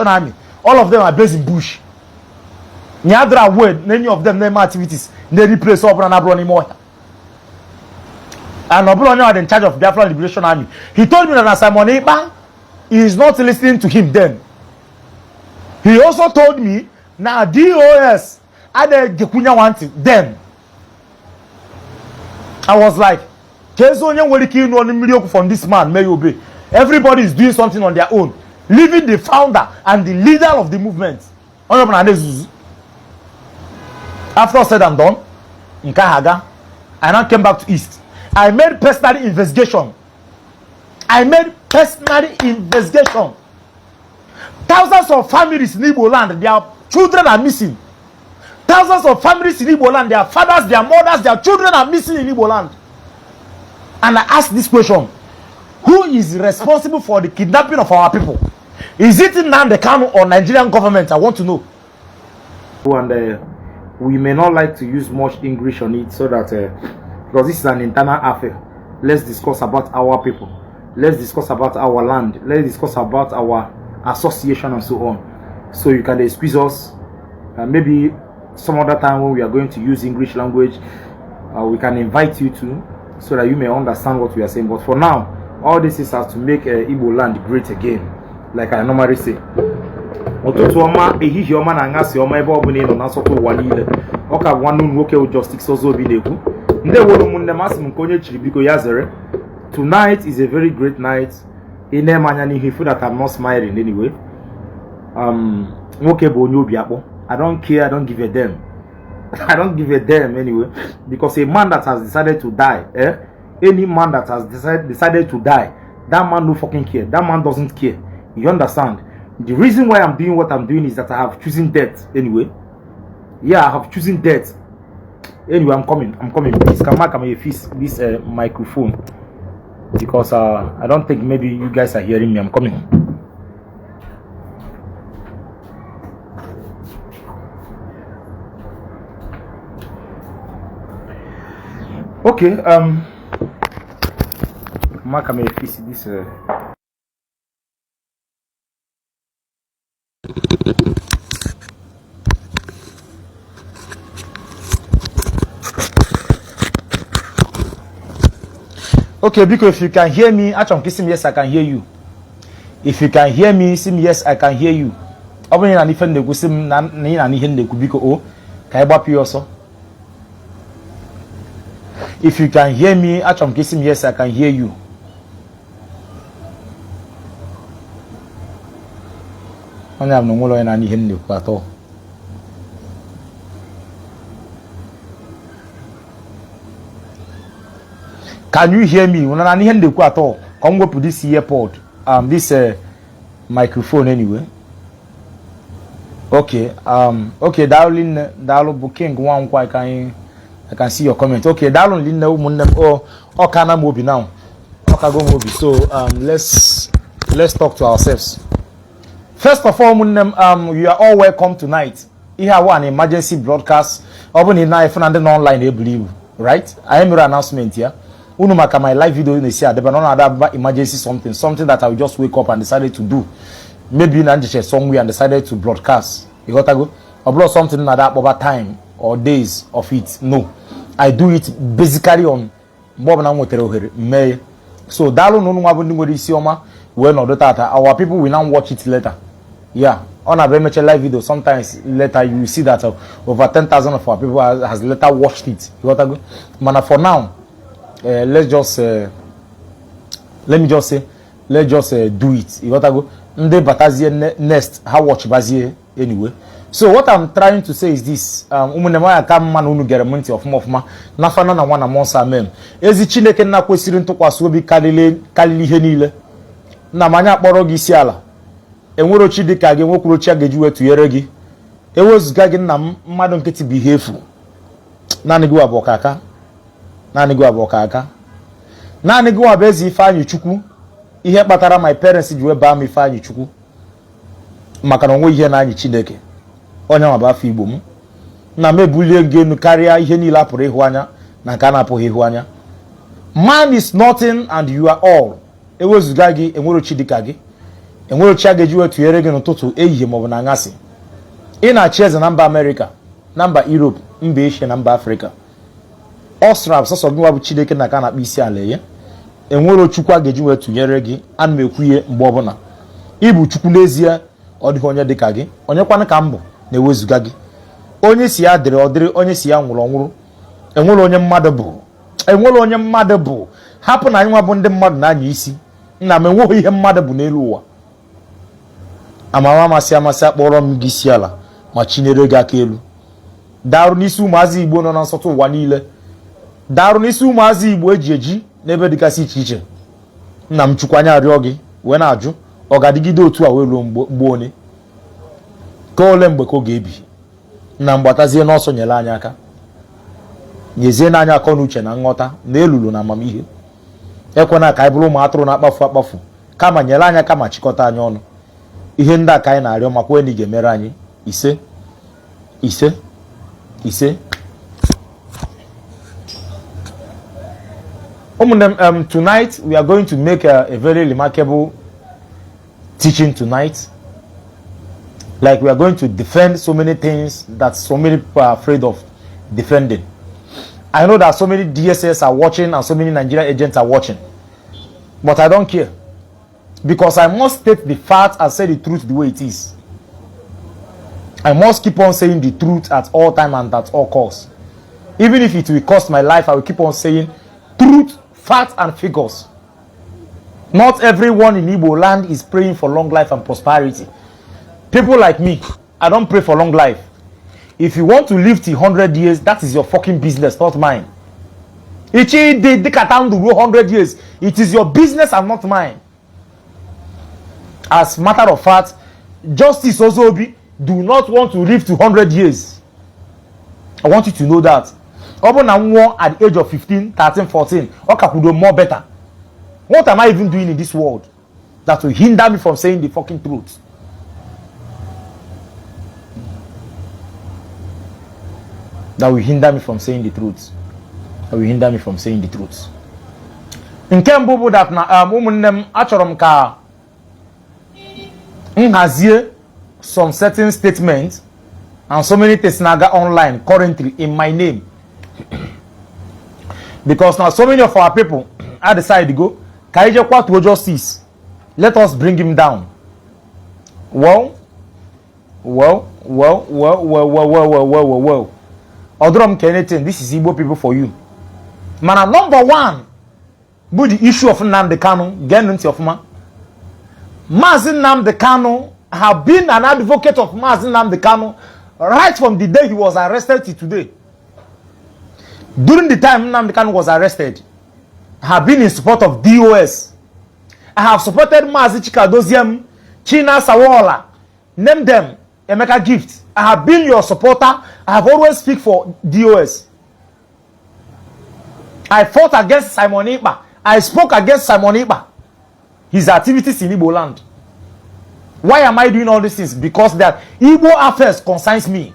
Army, all of them are based in bush. Nya adịrọ aware na any of them na-eme activities na-eri place ọbụla na-abụrọ n'ime ọhịa. And ọ bụrụ onye dị in charge of Biafra Liberation Army, he told me that na Simon Ekpa is not listening to him. Then he also told me na DOS adịghị nyanwa ntị. Then I was like, ka ezi onye nwere ike ịnụ ọnụ mmiri okwu from this man mee ya obey? Everybody is doing something on their own, leaving the founder and the leader of the movement. Onye ọbụla na-ezuzu. After all said and done, nke ahụ aga. I now came back to east. I made personal investigation. I made personal investigation. Thousands of families in Igbo land, their children are missing. Thousands of families in Igbo land, their fathers, their mothers, their children are missing in Igbo land. And I ask this question: who is responsible for the kidnapping of our people? Is it Nnamdi Kanu or Nigerian government? I want to know. And we may not like to use much English on it, so that because this is an internal affair. Let's discuss about our people. Let's discuss about our land. Let's discuss about our association and so on. So you can excuse us. Maybe some other time when we are going to use English language, we can invite you to, so that you may understand what we are saying. But for now, all this is to make Igbo land great again, like I normally say. Ụtụtụ ọma, ehihie ọma na anyasị ọma, ebe ọbụla ị nọ na nsọtụ ụwa niile. Ọ ka bụ nwanne unu nwoke Justice Ozobi na-ekwu. Ndewonu ụmụnne m, asị m nke onye chiri biko ya zere. Tonight is a very great night. Ị na-eme anya n'ihu ifu that I'm not smiling anyway. Nwoke bụ onye obi akpọ. I don't care, I don't give a damn. I don't give a damn anyway, because a man that has decided to die, eh? Any man that has decided to die, that man no fucking care. That man doesn't care. You understand? The reason why I'm doing what I'm doing is that I have chosen death anyway. Yeah, I have chosen death. Anyway, I'm coming. I'm coming. Please come back and fix this microphone, because I don't think maybe you guys are hearing me. I'm coming. Okay, Mark, I'm fix this. Okay, because if you can hear me, achọrọ m ka ị sị m yes, I can hear you. If you can hear me, sị m yes, I can hear you. Ọ bụrụ na ife m na-ekwu, sị m na ị na ihe m na-ekwu, biko o ka anyị gbapụ ya ọsọ. If you can hear me, achọrọ m ka ị sị m yes, I can hear you. Onye a bụ na onwere onye na ihe m na-ekwu atọ. Can you hear me? Unu na ihe m na-ekwu atọ? Ka m wepụ this earpod, this microphone anyway. Okay, okay, daalụ nne, daalụ bụ King Nwankwo. I can see your comment. Okay, daalụ nne, ụmụnne m. Oh, ọ ka na m obi now. Ọ kago m obi. So let's talk to ourselves. First of all, ụmụnne m, you are all welcome tonight. Ihe awa an emergency broadcast. Ọ bụ na ị na-efu na ndị nọ online eburu ibu, right? Anyị mere announcement ya. Unu maka my live video na-esi adịba na ọ na-ada abụba emergency something, something that I will just wake up and decided to do. Maybe na njeche somewhere and decided to broadcast. Ịghọtago? Ọ bụrụ something na-ada akpọba time or days of it. No. I do it basically on mgbe ọbụla m nwetara ohere mmee. So daalụ na unu nwa bụ ndị nwere isi ọma wee nọdụ tata. Our people will now watch it later. Yeah, on our emeche live video, sometimes later you will see that over 10,000 of our people has later watched it. Ịghọtago? Mana for now, let's just let me just say, let's just do it. Ịghọtago? Ndị batazie next, ha watch bazie anyway. So what I'm trying to say is this, ụmụnne m, anya ka mma na unu gere m ntị ọfụma ọfụma. N'afa nna na nwa na mmụọ nsọ, amen. Ezi Chineke nna kwesịrị ntụkwasị obi karịrị ihe niile, nna m, anya akpọrọ gị isi ala. Enwero chi dị ka gị, enwekwuru chi a ga-eji wee tụnyere gị. Ewezụga gị, nna m, mmadụ nkịtị bụ ihe efu. Naanị gị bụ ọkaka, naanị gị bụ ọkaka, naanị gị bụ eze Ifeanyị Chukwu. Ihe kpatara my parents ji wee baa m Ifeanyị Chukwu maka na onwe ihe na-anyị Chineke onye nwa bụ afọ Igbo m. Nna m, ebulie gị elu karịa ihe niile a pụrụ ịhụ anya na nke a na-apụghị ịhụ anya. Man is nothing and you are all. Ewezụga gị, enwero chi dịka gị. Enwere chi a ga-eji wee tụnyere gị n'ụtụtụ, ehihie maọbụ na anyasị. Ị na-achị eze na mba Amerịka, na mba Europe, mba Asia na mba Afrịka. Ọ sịrị sọsọ gị nwa bụ Chineke na ka na-akpọ isi ala ya. Enwere Chukwu a ga-eji wee tụnyere gị. Ana m ekwu ihe mgbe ọbụla. Ị bụ Chukwu n'ezie, ọ dịghị onye dịka gị. Onye kwanụ ka m bụ na-ewezuga gị? Onye si ya dịrị ọ dịrị, onye si ya nwụrụ ọ nwụrụ. Enwere onye mmadụ bụ, enwere onye mmadụ bụ. Hapụ na anyị nwa bụ ndị mmadụ na-anya isi. Nna m, enweghị ihe mmadụ bụ n'elu ụwa. Amama amasị amasị, akpọrọ m gị isi ala ma chinyere gị aka elu. Darụ n'isi ụmụazị Igbo nọ na nsọtụ ụwa niile. Darụ n'isi ụmụazị Igbo eji eji n'ebe dịgasị iche iche. Nna m Chukwu, anya arịọ gị wee na-ajụ, ọ ga-adịgide otu a wee ruo mgbe one ka ole mgbe ka ọ ga-ebi? Nna m, gbatazie n'ọsọ nyere anyị aka, nyezie n'anya akọ na uche na nghọta na elulu na amamihe. Ekwena ka anyị bụrụ ụmụ atụrụ na-akpafu akpafu, kama nyere anyị aka ma chịkọta anyị ọnụ. Ihe ndị a ka anyị na-arịọ ma kwee na ị ga-emere anyị. Ise, ise, ise. Ụmụnne m, tonight we are going to make a very remarkable teaching tonight. Like, we are going to defend so many things that so many people are afraid of defending. I know that so many DSS are watching and so many Nigerian agents are watching, but I don't care, because I must state the facts and say the truth the way it is. I must keep on saying the truth at all time and at all costs. Even if it will cost my life, I will keep on saying truth, facts and figures. Not everyone in Igbo land is praying for long life and prosperity. People like me, I don't pray for long life. If you want to live till 100 years, that is your fucking business, not mine. Ichi dị dịkata ndụ ruo 100 years, it is your business and not mine. As matter of fact, Justice Ozobi do not want to live to 100 years. I want you to know that. Ọ bụ na nwụọ at the age of 15, 13, 14, ọ ka kwudo more better. What am I even doing in this world that will hinder me from saying the fucking truth? That will hinder me from saying the truth. That will hinder me from saying the truth. Nke mbụ bụ that na ụmụnne m, achọrọ m ka m hazie some certain statements and so many things na-aga online currently in my name, because now so many of our people are decide go ka anyị jee kwatuo Justice, let us bring him down. Well, well, well, well, well, well, well, well, well, well, well, ọ dịrọ m ka anything. This is Igbo people for you. Mana number one bụ the issue of Nnamdi Kanu. Gee ntị ọfụma. Maazị Nnamdi Kanu have been an advocate of Maazị Nnamdi Kanu right from the day he was arrested till today. During the time Nnamdi Kanu was arrested, I have been in support of DOS. I have supported Maazị Chikadoziem, China Sawola, name them, Emeka Gift. I have been your supporter. I have always speak for DOS. I fought against Simon Ekpa. I spoke against Simon Ekpa, his activities in Igbo land. Why am I doing all these things? Because that Igbo affairs concerns me.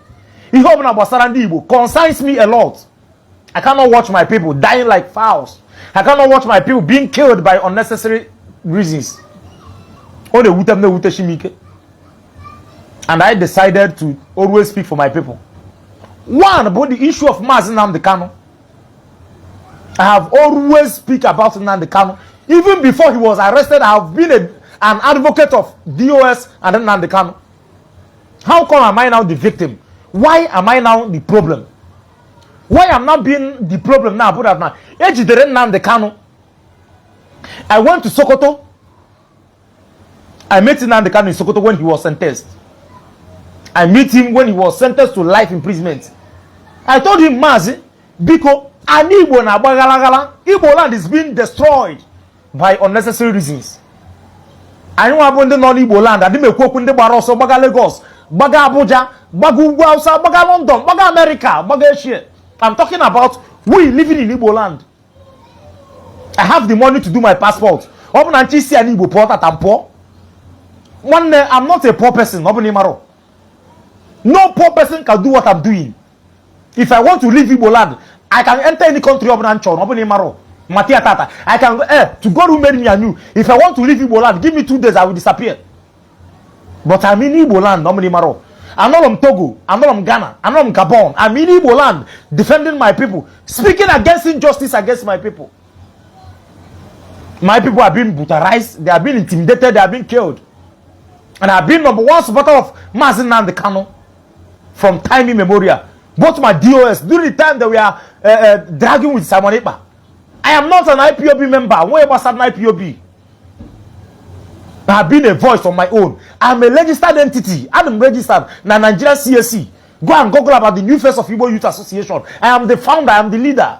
Ihe ọbụla gbasara ndị Igbo concerns me a lot. I cannot watch my people dying like fowls. I cannot watch my people being killed by unnecessary reasons. Ọ na-ewute m, na-ewutechi m ike. And I decided to always speak for my people. One about the issue of Mazi Nnamdi Kanu. I have always speak about Nnamdi Kanu. Even before he was arrested, I have been an advocate of DOS and Nnamdi Kanu. How come am I now the victim? Why am I now the problem? Why am not being the problem now? Put that now. Ejidere Nnamdi Kanu. I went to Sokoto. I met Nnamdi Kanu in Sokoto when he was sentenced. I meet him when he was sentenced to life imprisonment. I told him, "Mazi, biko, ani Igbo na-agba ghala. Igbo land is being destroyed by unnecessary reasons. Anyị nwa bụ ndị nọ n'Igbo land, adị m ekwu okwu ndị gbara ọsọ gbaga Lagos, gbaga Abuja, gbaga ugwu Hausa, gbaga London, gbaga America, gbaga Asia. I'm talking about we living in Igbo land. I have the money to do my passport. Ọ bụ na nchi isi ya n'Igbo pụọ tata m pụọ. Nwanne, I'm not a poor person. Ọ bụ na ị marọ. No poor person can do what I'm doing. If I want to leave Igbo land, I can enter any country ọ bụla m chọrọ. Ọ bụ na ị marọ. Matia tata. I can to God who made me and you. If I want to leave Igbo land, give me 2 days, I will disappear. But I'm in Igbo land, normally maro. Anọrọ m Togo, anọrọ m Ghana, anọrọ m Gabon. I'm in Igbo land defending my people, speaking against injustice against my people. My people are being brutalized, they are being intimidated, they are being killed. And I've been number one supporter of Mazi Nnamdi Kanu from time immemorial. Both my DOS, during the time that we are dragging with Simon Ekpa. I am not an IPOB member. When was an IPOB? I have been a voice on my own. I'm a registered entity. I'm registered na Nigeria CAC. Go and Google about the New Face of Igbo Youth Association. I am the founder. I am the leader.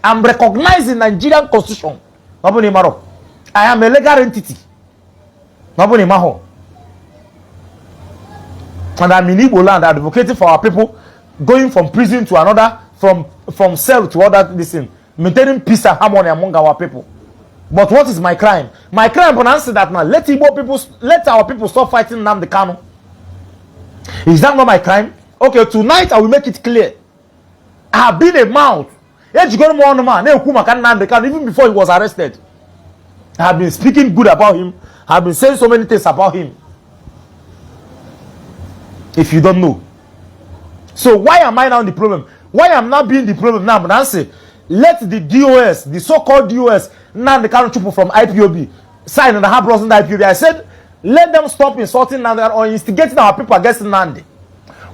I'm recognized in Nigerian constitution. I am a legal entity. And I'm in Igbo land advocating for our people, going from prison to another, from cell to other, this thing, maintaining peace and harmony among our people. But what is my crime? My crime bụ answer that now let Igbo people, let our people stop fighting Nnamdi Kanu. Is that not my crime? Okay, tonight I will make it clear. I have been a mouth. Ejigoro m ọnụ ma na-ekwu maka Nnamdi Kanu even before he was arrested. I have been speaking good about him. I have been saying so many things about him. If you don't know. So why am I now the problem? Why am not being the problem now? Nancy, let the DOS, the so-called DOS, Nnamdi Kanu chụpụ from IPOB, sign and have the IPOB. I said, let them stop insulting Nnamdi or instigating our people against Nnamdi.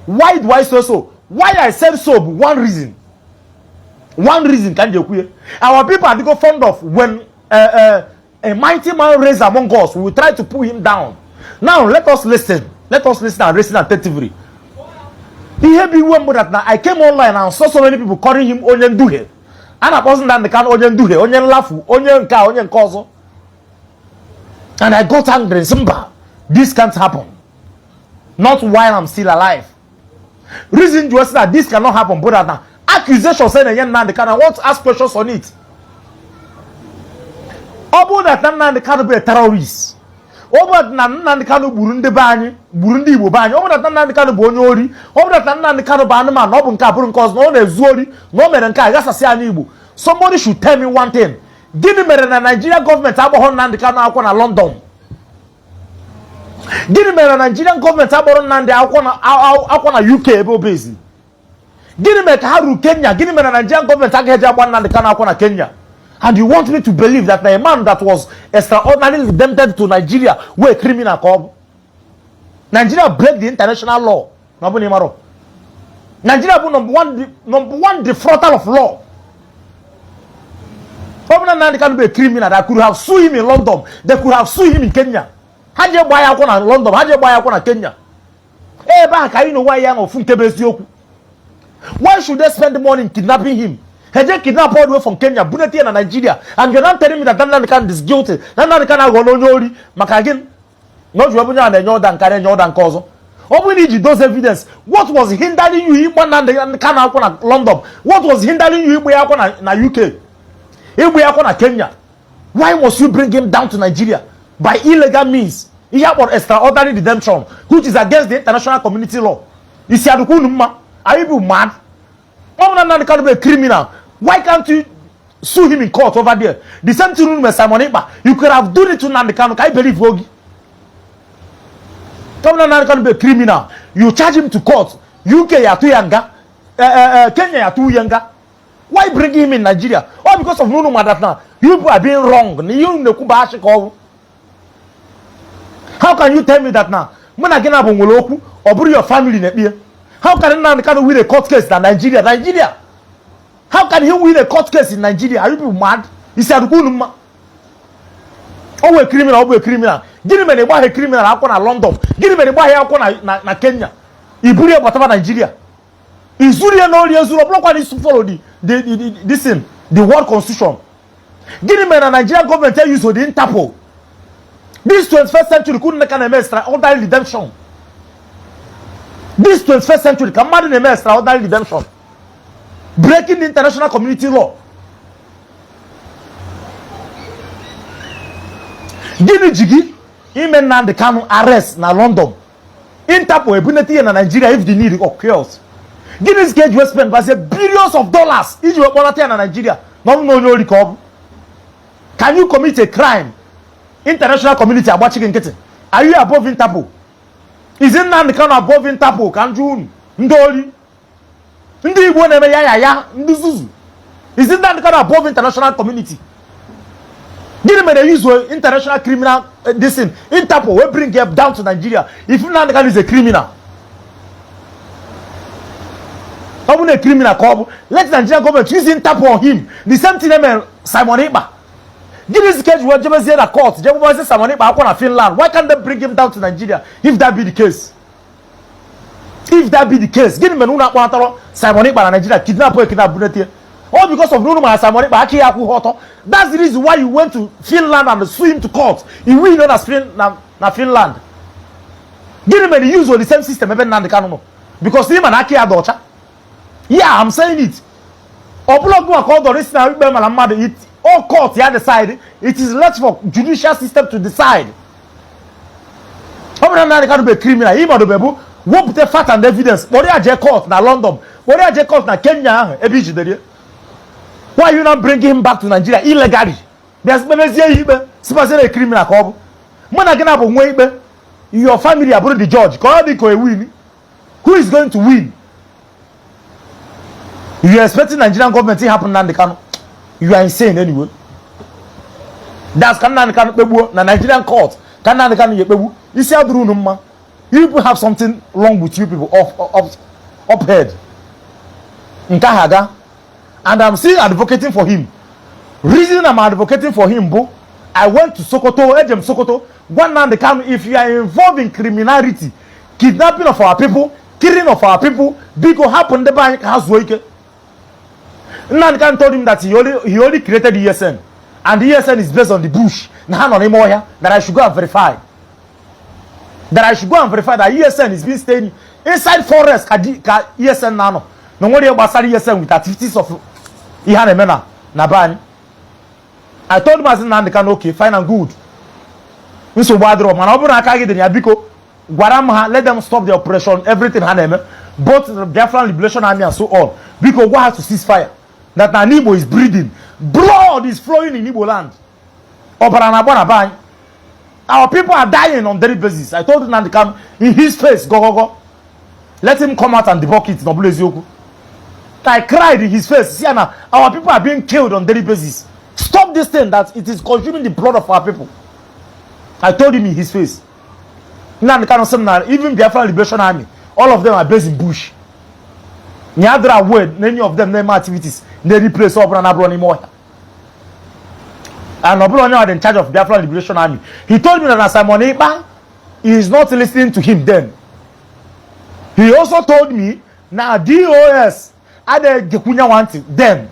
Why do I say so? Why I said so? One reason. One reason can you Our people are go fond of when a mighty man raised among us, we will try to pull him down. Now let us listen. Let us listen and listen attentively. Ihe bụ iwe mbụ that na I came online and saw so many people calling him onye nduhie. A na-akpọzi Nnamdi Kanu onye nduhie, onye nlafu, onye nke a, onye nke ọzọ. And I got angry. Sị mba, this can't happen. Not while I'm still alive. Reason to say that this cannot happen, but that now accusation saying na Nnamdi Kanu, I want to ask questions on it. Ọ bụrụ na Nnamdi Kanu bụ a terrorist, ọ bụrụ na Nnamdi Kanu gburu ndị be anyị, gburu ndị Igbo be anyị, ọ bụrụ na Nnamdi Kanu bụ onye ori, ọ bụrụ na Nnamdi Kanu bụ anụmanụ, ọ bụ nke a bụrụ nke ọzọ, na ọ na-ezu ori, na o mere nke a gasasị anyị Igbo. Somebody should tell me one thing. Gịnị mere na Nigeria gọọmenti agbọghọ Nnamdi Kanu akwụkwọ na London? Gịnị mere na Nigerian gọọmenti agbọrọ Nnamdi akwụkwọ na UK ebe o bezi? Gịnị mere ka ha ruru Kenya? Gịnị mere na Nigerian gọọmenti agaghị eji agba Nnamdi Kanu akwụkwọ na Kenya? And you want me to believe that a man that was extraordinarily redempted to Nigeria wee criminal ka ọ bụ? Nigeria break the international law. Na ọ bụ na ị marọ, Nigeria bụ number one defraudter of law. Ọ bụ na Nnamdi Kanu bụ a criminal, that could have sued him in London, they could have sued him in Kenya. Ha jee gbaa ya akwụkwọ na London, ha jee gbaa ya akwụkwọ na Kenya, ebe ahụ ka anyị na onwe ya na ofu nke bụ eziokwu. Why should they spend money in kidnapping him? Ha jee kidnap all the way from Kenya, bunete ya na Nigeria, and you're not telling me that Nnamdi Kanu is guilty, na Nnamdi Kanu aghọọla onye ori? Maka gịnị na o ji onye a na-enye ọda nke na-enye ọda nke ọzọ? Ọ bụrụ na iji those evidence, what was hindering you ịgba Nnamdi Kanu akwụkwọ na London? What was hindering you ịgba ya akwụkwọ na UK, ịgba ya akwụkwọ na Kenya? Why must you bring him down to Nigeria by illegal means, ihe a kpọrọ extraordinary redemption, which is against the international community law? Isi adịkwa unu mma? Are you mad? Ọ bụ na Nnamdi Kanu bụ a criminal, why can't you sue him in court over there? The same thing with Simon Ekpa, you could have done it to Nnamdi Kanu ka I believe ogi. Ọ bụ na Nnamdi Kanu bụ a criminal, you charge him to court. UK ya atụ ya nga, Kenya ya atụ ya nga. Why bring him in Nigeria? All because of unu ma that now you people are being wrong, na ihe unu na-ekwu bụ ashị ka ọ bụ. How can you tell me that now mụ na gị na bụ nwere okwu, ọ bụrụ your family na-ekpe ya? How can Nnamdi Kanu win a court case na Nigeria? Nigeria, how can he win a court case in Nigeria? Are you people mad? Isi adịkwa unu mma? Ọ wee criminal, ọ bụ criminal. Gịnị mere ịgbaghe criminal akwụkwọ na London? Gịnị mere ịgbaghe akwụkwọ na Kenya? I buru ya gbataba Nigeria, izuru ya n'ori ezuru, ọ bụrụkwa na isu follow the this thing, the world constitution. Gịnị mere na Nigerian gọọmenti use the Interpol? This 21st century ka unu ka na-eme extraordinary redemption. This 21st century ka mmadụ na-eme extraordinary redemption, breaking the international community law. Gịnị ji gị ime Nnamdi Kanu arrest na London, Interpol ebunete ihe na Nigeria if the need occurs? Gịnị ka eji wee spend bazie billions of dollars iji wee kpọlata ya na Nigeria na ọ bụ na onye ori ka ọ bụ? Can you commit a crime, international community agbachi gị nkịtị? Are you above Interpol? Is Nnamdi Kanu above Interpol? Ka njụ unu, ndị ori, ndị Igbo na-eme ya ya ya, ndị zuzu. Is Nnamdi Kanu above international community? Gịnị mere use international criminal this thing, Interpol, wey bring him down to Nigeria if Nnamdi Kanu is a criminal? Ọ bụ na criminal ka ọ bụ, let Nigerian government use Interpol on him, the same thing emere Simon Ekpa. Gịnị ka eji wee jebezie na court, jee gbazie Simon Ekpa akwụkwọ na Finland? Why can't they bring him down to Nigeria if that be the case? If that be the case, gịnị mere unu akpọnatọrọ Simon Ekpa na Nigeria, kidnap kidnap bunete? All because of unu mara Simon Ekpa aka ya akwụghị ọtọ. That's the reason why you went to Finland and sue him to court. Iwu ino na Finland. Gịnị mere use the same system ebe Nnamdi Kanu nọ? Because ị ma na aka ya dị ọcha. Yeah, I'm saying it. Ọ bụla gụwa ka ọ dọrọ isi na ikpe mara mmadụ, it all court ya decide. It is left for judicial system to decide. Ọ bụrụ na Nnamdi Kanu bụ criminal, ịmadobe bụ wepụta fact and evidence, kpọrọ ya jee court na London, kpọrọ ya jee court na Kenya ahụ ebe i jidere ya. Why you not bring him back to Nigeria illegally? Bịa kpebezie ya ikpe, sịbazie na criminal ka ọ bụ. Mụ na gị na bụ nwee ikpe, your family abụrụ the judge, ka ọ dị ka win. Who is going to win? You are expecting Nigerian government to happen Nnamdi Kanu? You are insane. Anyway, that's ka Nnamdi Kanu kpegbuo na Nigerian court, ka Nnamdi Kanu ya ekpegbu isi adụrụ unu mma. You people have something wrong with you people up up head. Nke ahụ aga, and I'm still advocating for him. Reason I'm advocating for him bụ, I went to Sokoto, ejem Sokoto gwa Nnamdi Kanu, if you are involved in criminality, kidnapping of our people, killing of our people, biko hapụ ndị be anyị ka ha zuo ike. Nnamdi Kanu told him that he only created ESN and the ESN is based on the bush, na ha nọ n'ime ọhịa, that I should go and verify, that I should go and verify that ESN is being staying inside forest, ka di ka ESN na-anọ, na onwere ihe gbasara ESN with activities of ihe a na-eme na be anyị. I told Maazị Nnamdi Kanu, okay, fine and good, nsogbu adịrọ, mana ọ bụrụ na aka gị dị na ya, biko gwara m ha, let them stop the operation, everything ha na-eme, both the Biafran Liberation Army and so on. Biko gwa ha to cease fire, that na Igbo is breathing, blood is flowing in Igbo land, ọbara na-agba na be anyị. Our people are dying on daily basis. I told Nnamdi Kanu in his face, go go go, let him come out and debunk it na ọ bụla eziokwu. I cried in his face, see na our people are being killed on daily basis. Stop this thing, that it is consuming the blood of our people. I told him in his face. Nnamdi Kanu sị m na even Biafran Liberation Army, all of them are based in bush. Nya adịrọ aware na any of them na-eme activities na any place ọ bụla na-abụrụ n'ime ọhịa, and ọ bụrụ onye ọ dị in charge of Biafran Liberation Army. He told me that na Simon Ekpa is not listening to him. Then he also told me na DOS adịghị nwa ntị. Then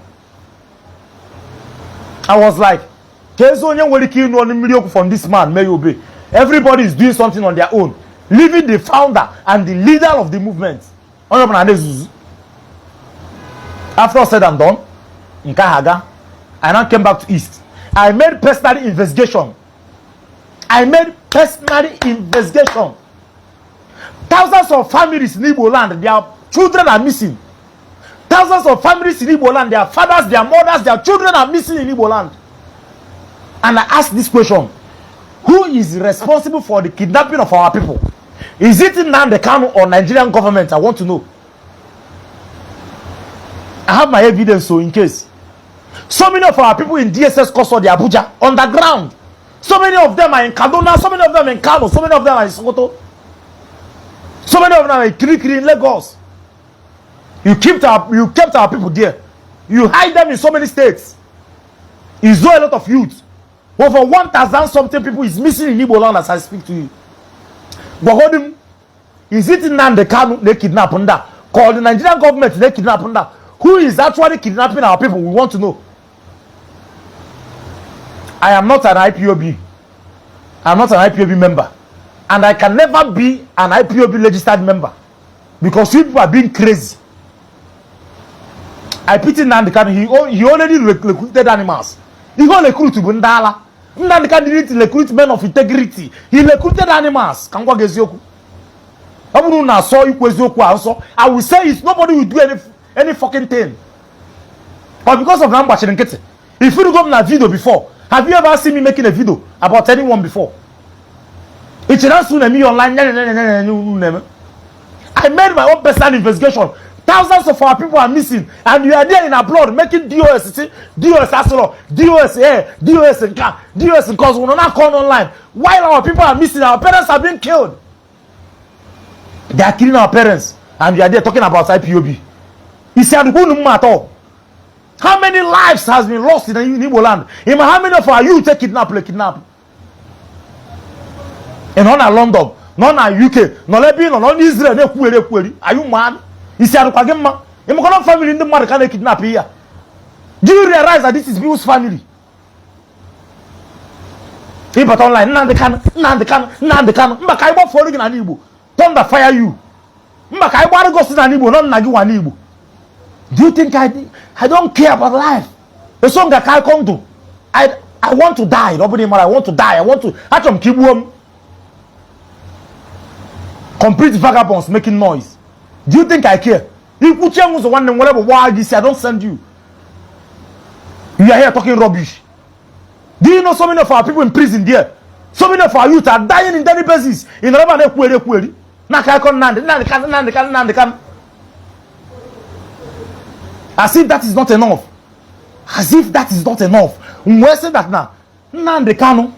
I was like, ka ezi onye nwere ike ịnụ ọnụ mmiri okwu from this man may obey? Everybody is doing something on their own, leaving the founder and the leader of the movement. Onye ọbụla na-ezuzu. After all said and done, nke ahụ aga. I now came back to East. I made personal investigation. I made personal investigation. Thousands of families in Igbo land, their children are missing. Thousands of families in Igbo land, their fathers, their mothers, their children are missing in Igbo land. And I ask this question: who is responsible for the kidnapping of our people? Is it Nnamdi Kanu or Nigerian government? I want to know. I have my evidence, so in case. So many of our people in DSS custody, Abuja, underground. So many of them are in Kaduna, so many of them in Kano, so many of them are in Sokoto, so many of them are in Kirikiri in Lagos. You kept our people there. You hide them in so many states. You saw a lot of youth. Over 1,000 something people is missing in Igbo land as I speak to you. Gwagodim, is it Nnamdi Kanu they kidnap ndị a? Call the Nigerian government they kidnap ndị a? Who is actually kidnapping our people? We want to know. I am not an IPOB. I'm not an IPOB member. And I can never be an IPOB registered member. Because you people are being crazy. I pity Nnamdi Kanu. He already recruited animals. He go recruit bụ ndị ala. Nnamdi Kanu didn't recruit men of integrity. He recruited animals. Ka m gwa gị eziokwu. Ọ bụrụ na asọ ikwu eziokwu a nsọ, I will say it. Nobody will do any fucking thing. But because of na m gbachiri nkịtị. If you go na video before, have you ever seen me making a video about anyone before? Ị Echere na-eme ihe online. I made my own personal investigation. Thousands of our people are missing, and you are there in abroad making DOS, see, DOS asolo, DOS here, DOS nka, DOS nka, we not come online. While our people are missing, our parents are being killed. They are killing our parents, and you are there talking about IPOB. Isi adukwu unu mma at all? How many lives has been lost in Igbo land? How many of our youth take kidnap, kidnap? Ị nọ na London, nọ na UK, nọ n'ebe ị nọ, nọ n'Israel na-ekwugheri ekwugheri. Are you mad? Isi adụkwa gị mma? Ịmakọna family ndị mmadụ ka na-ekidnap ihe a? Do you realize that this is people's family? Ịbata online, Nnamdi Kanu, Nnamdi Kanu, Nnamdi Kanu. Mba, ka anyị gbafuoro gị n'ala Igbo. Thunder fire you. Mba, ka anyị gbara gosi n'ala Igbo, nọ nna gị nwa n'Igbo. Do you think I don't care about life? Eso nga ka akọ ndụ. I want to die. Ọ bụrụ ịmara, I want to die. I want to. Achọrọ m ka igbuo m. Complete vagabonds making noise. Do you think I care? Ikwuchie m ụzọ, nwanne m nwere bụ gbaa gị isi. I don't send you. You are here talking rubbish. Do you know so many of our people in prison there? So many of our youth are dying in daily basis. Ị nọrọ ebe a na-ekwugheri ekwugheri. Na-aka akọ Nnamdi, Nnamdi Kanu, Nnamdi Kanu, Nnamdi Kanu. As if that is not enough. As if that is not enough. M wee sị that na Nnamdi Kanu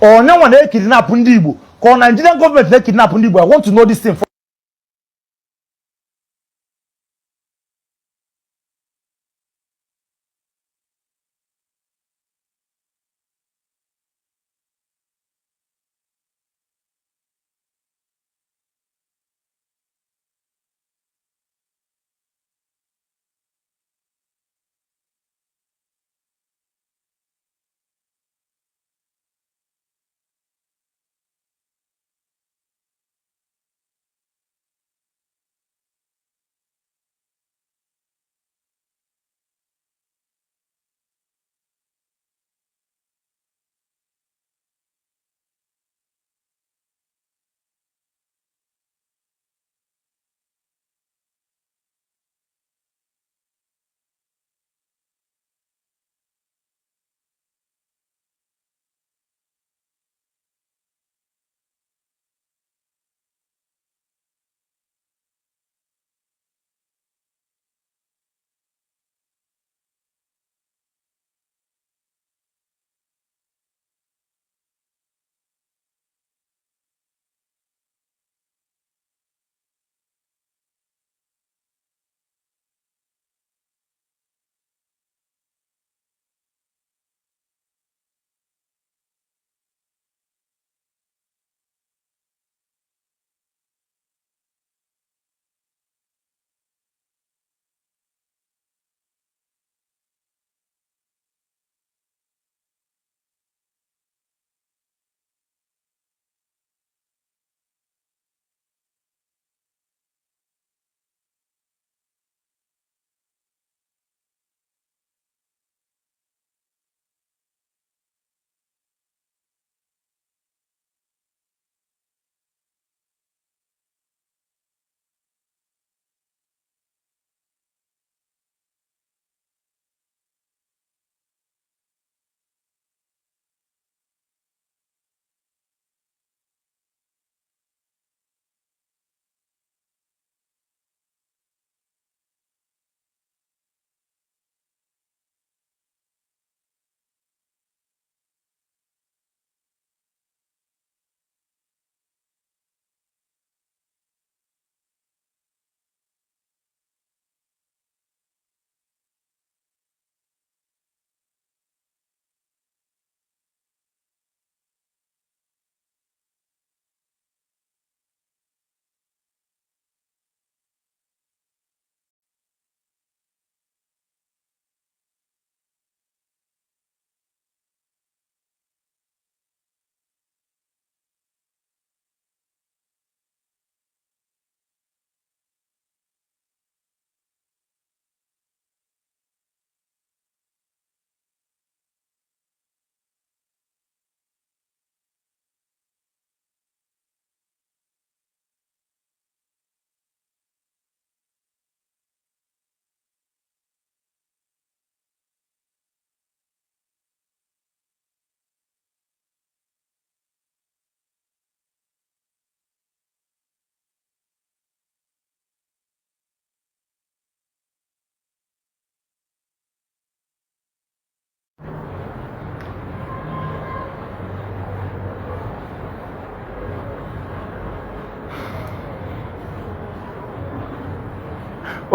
onye nwa na-ekidnap ndị Igbo ka ọ Nigerian gọọmenti na-ekidnap ndị Igbo? I want to know this thing.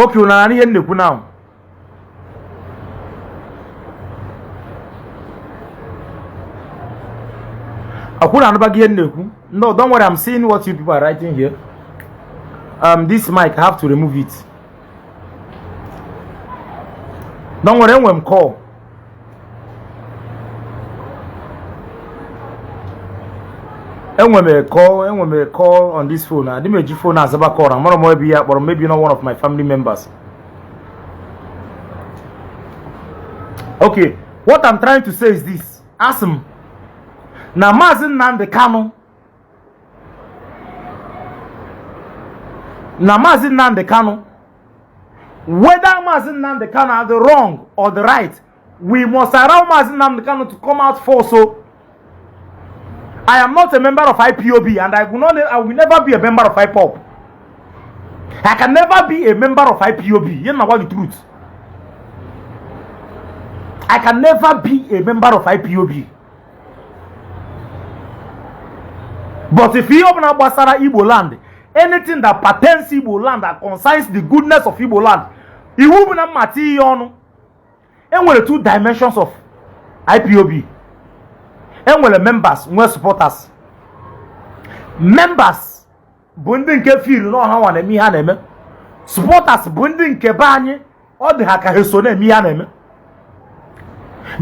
Okay, unu na ihe m na-ekwu now? Ọkwa unu anụbaghị ihe m na-ekwu? No, don't worry, I'm seeing what you people are writing here. This mic, I have to remove it. Don't worry, enwe m call. Enwe m a call, enwe m a call on this phone. Adị m eji phone azaba call. Amara m ebe ya kpọrọ, maybe not one of my family members. Okay, what I'm trying to say is this. Asị m na Maazị Nnamdi Kanu, na Maazị Nnamdi Kanu, whether Maazị Nnamdi Kanu are the wrong or the right, we must allow Maazị Nnamdi Kanu to come out first. So I am not a member of IPOB, and I will not, I will never be a member of IPOB. I can never be a member of IPOB. You know what the truth. I can never be a member of IPOB. But if ihe ọbụla gbasara Igbo land, anything that pertains Igbo land, that concerns the goodness of Igbo land, iwu bụ na mma tinye ihe ọnụ. Enwere two dimensions of IPOB. Enwere members, nwee supporters. Members bụ ndị nke feel na ọha nwa na-eme ihe a na-eme. Supporters bụ ndị nke be anyị ọ dị ha ka ha so na-eme ihe a na-eme.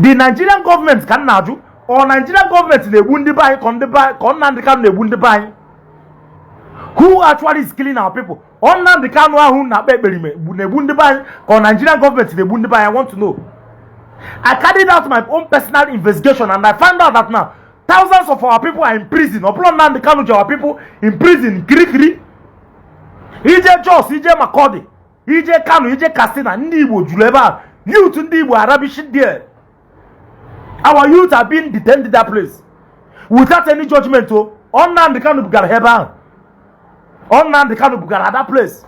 The Nigerian government, ka m na-ajụ, ọ Nigerian gọọmenti na-egbu ndị be anyị, ka ndị be ka Nnamdi Kanu na-egbu ndị be anyị? Who actually is killing our people? Ọ Nnamdi Kanu ahụ na-akpa ekperime na-egbu ndị be anyị, ka ọ Nigerian gọọmenti na-egbu ndị be anyị? I want to know. I carried out my own personal investigation and I found out that now thousands of our people are in prison. Ọ bụrụ Nnamdi Kanu ji our people in prison kirikiri. Ije Jos, ije Makurdi, ije Kano, ije Katsina, ndị Igbo juru ebe a. Youth ndị Igbo are ravishing there. Our youth are being detained in that place without any judgment o. Ọ Nnamdi Kanu bugara ha ebe ahụ. Ọ Nnamdi Kanu bugara that place.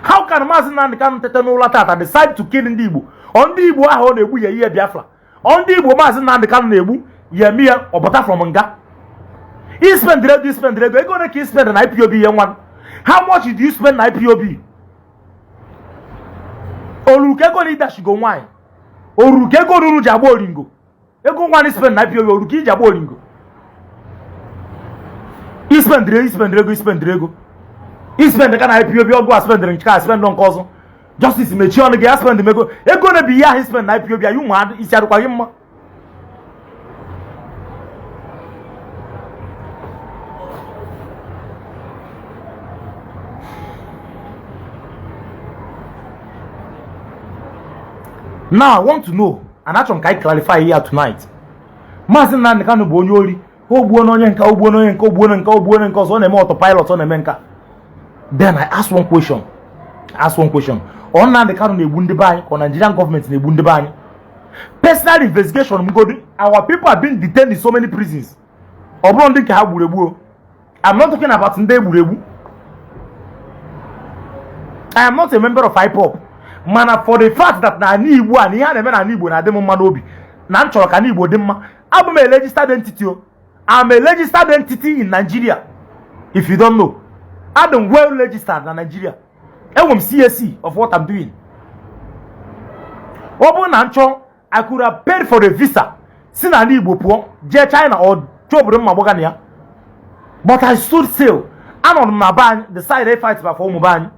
How can Maazị Nnamdi Kanu tete n'ụlọ tata decide to kill ndị Igbo? Ọ ndị Igbo ahụ ọ na-egbu ya ihe Biafra? Ọ ndị Igbo Maazị Nnamdi Kanu na-egbu ya eme ya ọbata from nga? I spend ego, i spend ego, ego ole ka i spend na IPOB ihe nwa? How much did you spend na IPOB? Oruru ka ego na ịdashigo nwaanyị? Oruru ka ego ruru ji agba oringo? Ego nwaanyị spend na IPOB, oruru ka iji agba oringo? I spendịrị, i spendịrị ego, i spendịrị ego, i spend ka na IPOB ọgụ a spendịrị nke a, spend nke ọzọ. Justice, mechie ọnụ gị. Ya spend m ego, ego na-ebi ihe ahụ spend na IPOB anyị. Ụmụ isi adịkwa gị mma? Now I want to know, and achọrọ m ka anyị clarify here tonight. Maazị Nnamdi Kanu bụ onye ori, o gbuo n'onye nka, o gbuo n'onye nka, o gbuo nka, o gbuo nke ọzọ, ọ na-eme autopilot, ọ na-eme nka. Then I ask one question, ask one question: ọ Nnamdi Kanu na-egbu ndị be anyị, ka ọ Nigerian gọọmenti na-egbu ndị be anyị? Personal investigation m godu, our people have been detained in so many prisons. Ọ bụrụ ndị nke ha gburu egbu o, I'm not talking about ndị egburu egbu. I am not a member of IPOB, mana for the fact that na ala Igbo a, na ihe a na-eme n'ala Igbo na-adị m mma n'obi, na m chọrọ ka ala Igbo dị mma. Abụ m a registered entity o. I'm a registered entity in Nigeria. If you don't know, adị m well registered na Nigeria. Enwe m CAC of what I'm doing. Ọ bụrụ na m chọọ, I could have paid for a visa, si n'ala Igbo pụọ jee China or chọọ obodo mma gbaga na ya, but I stood still. Anọ m na be anyị, decide fight for ụmụ be anyị.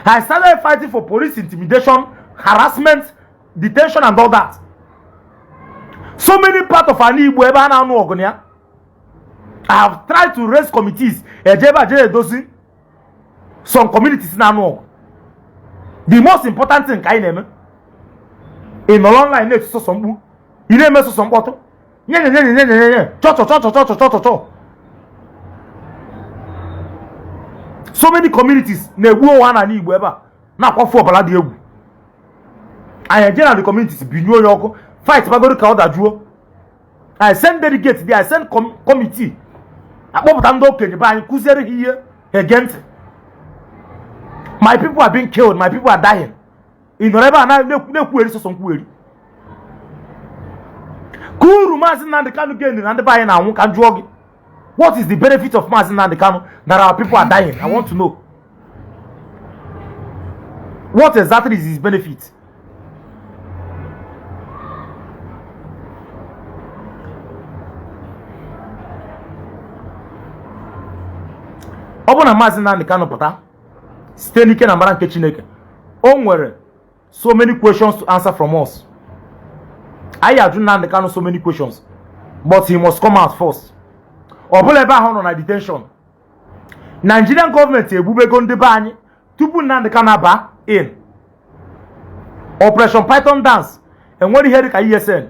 I started fighting for police intimidation, harassment, detention and all that. So many part of ala Igbo ebe a na-anụ ọgụ na ya, I have tried to raise committees, eje ebe a jee edozi some communities na-anụ ọgụ. The most important thing ka anyị na-eme, ị nọrọ online na-eti sọsọ mkpu, ị na-eme sọsọ mkpọtụ, nye nye nye nye nye nye nye, chọ chọ chọ chọ chọ chọ chọ chọ. So many communities na-egbu onwe ha n'ala Igbo ebe a, na-akwafu ọbara dị egwu. Anyị eje na the communities, binye onye ọkụ, fight bagoro ka ọ dajuo. I send delegate there, I send committee, akpọpụta ndị okenye be anyị, kụziere ha ihe, ha ege ntị. My people are being killed, my people are dying. Ị nọrọ ebe a na-ekwugheri sọsọ nkwugheri. Ka uru Maazị Nnamdi Kanu gain na ndị be anyị na-anwụ? Ka m jụọ gị, what is the benefit of Maazị Nnamdi Kanu that our people are dying? I want to know. What exactly is his benefit? Ọ bụrụ na Maazị Nnamdi Kanu pụta site n'ike na amara nke Chineke, o nwere so many questions to answer from us. Anyị ajụ Nnamdi Kanu so many questions, but he must come out first. Ọ bụla ebe ahụ nọ na detention, Nigerian gọọmenti egbubego ndị be anyị tupu Nnamdi Kanu aba in. Operation Python Dance, enwere ihe dịka ESN,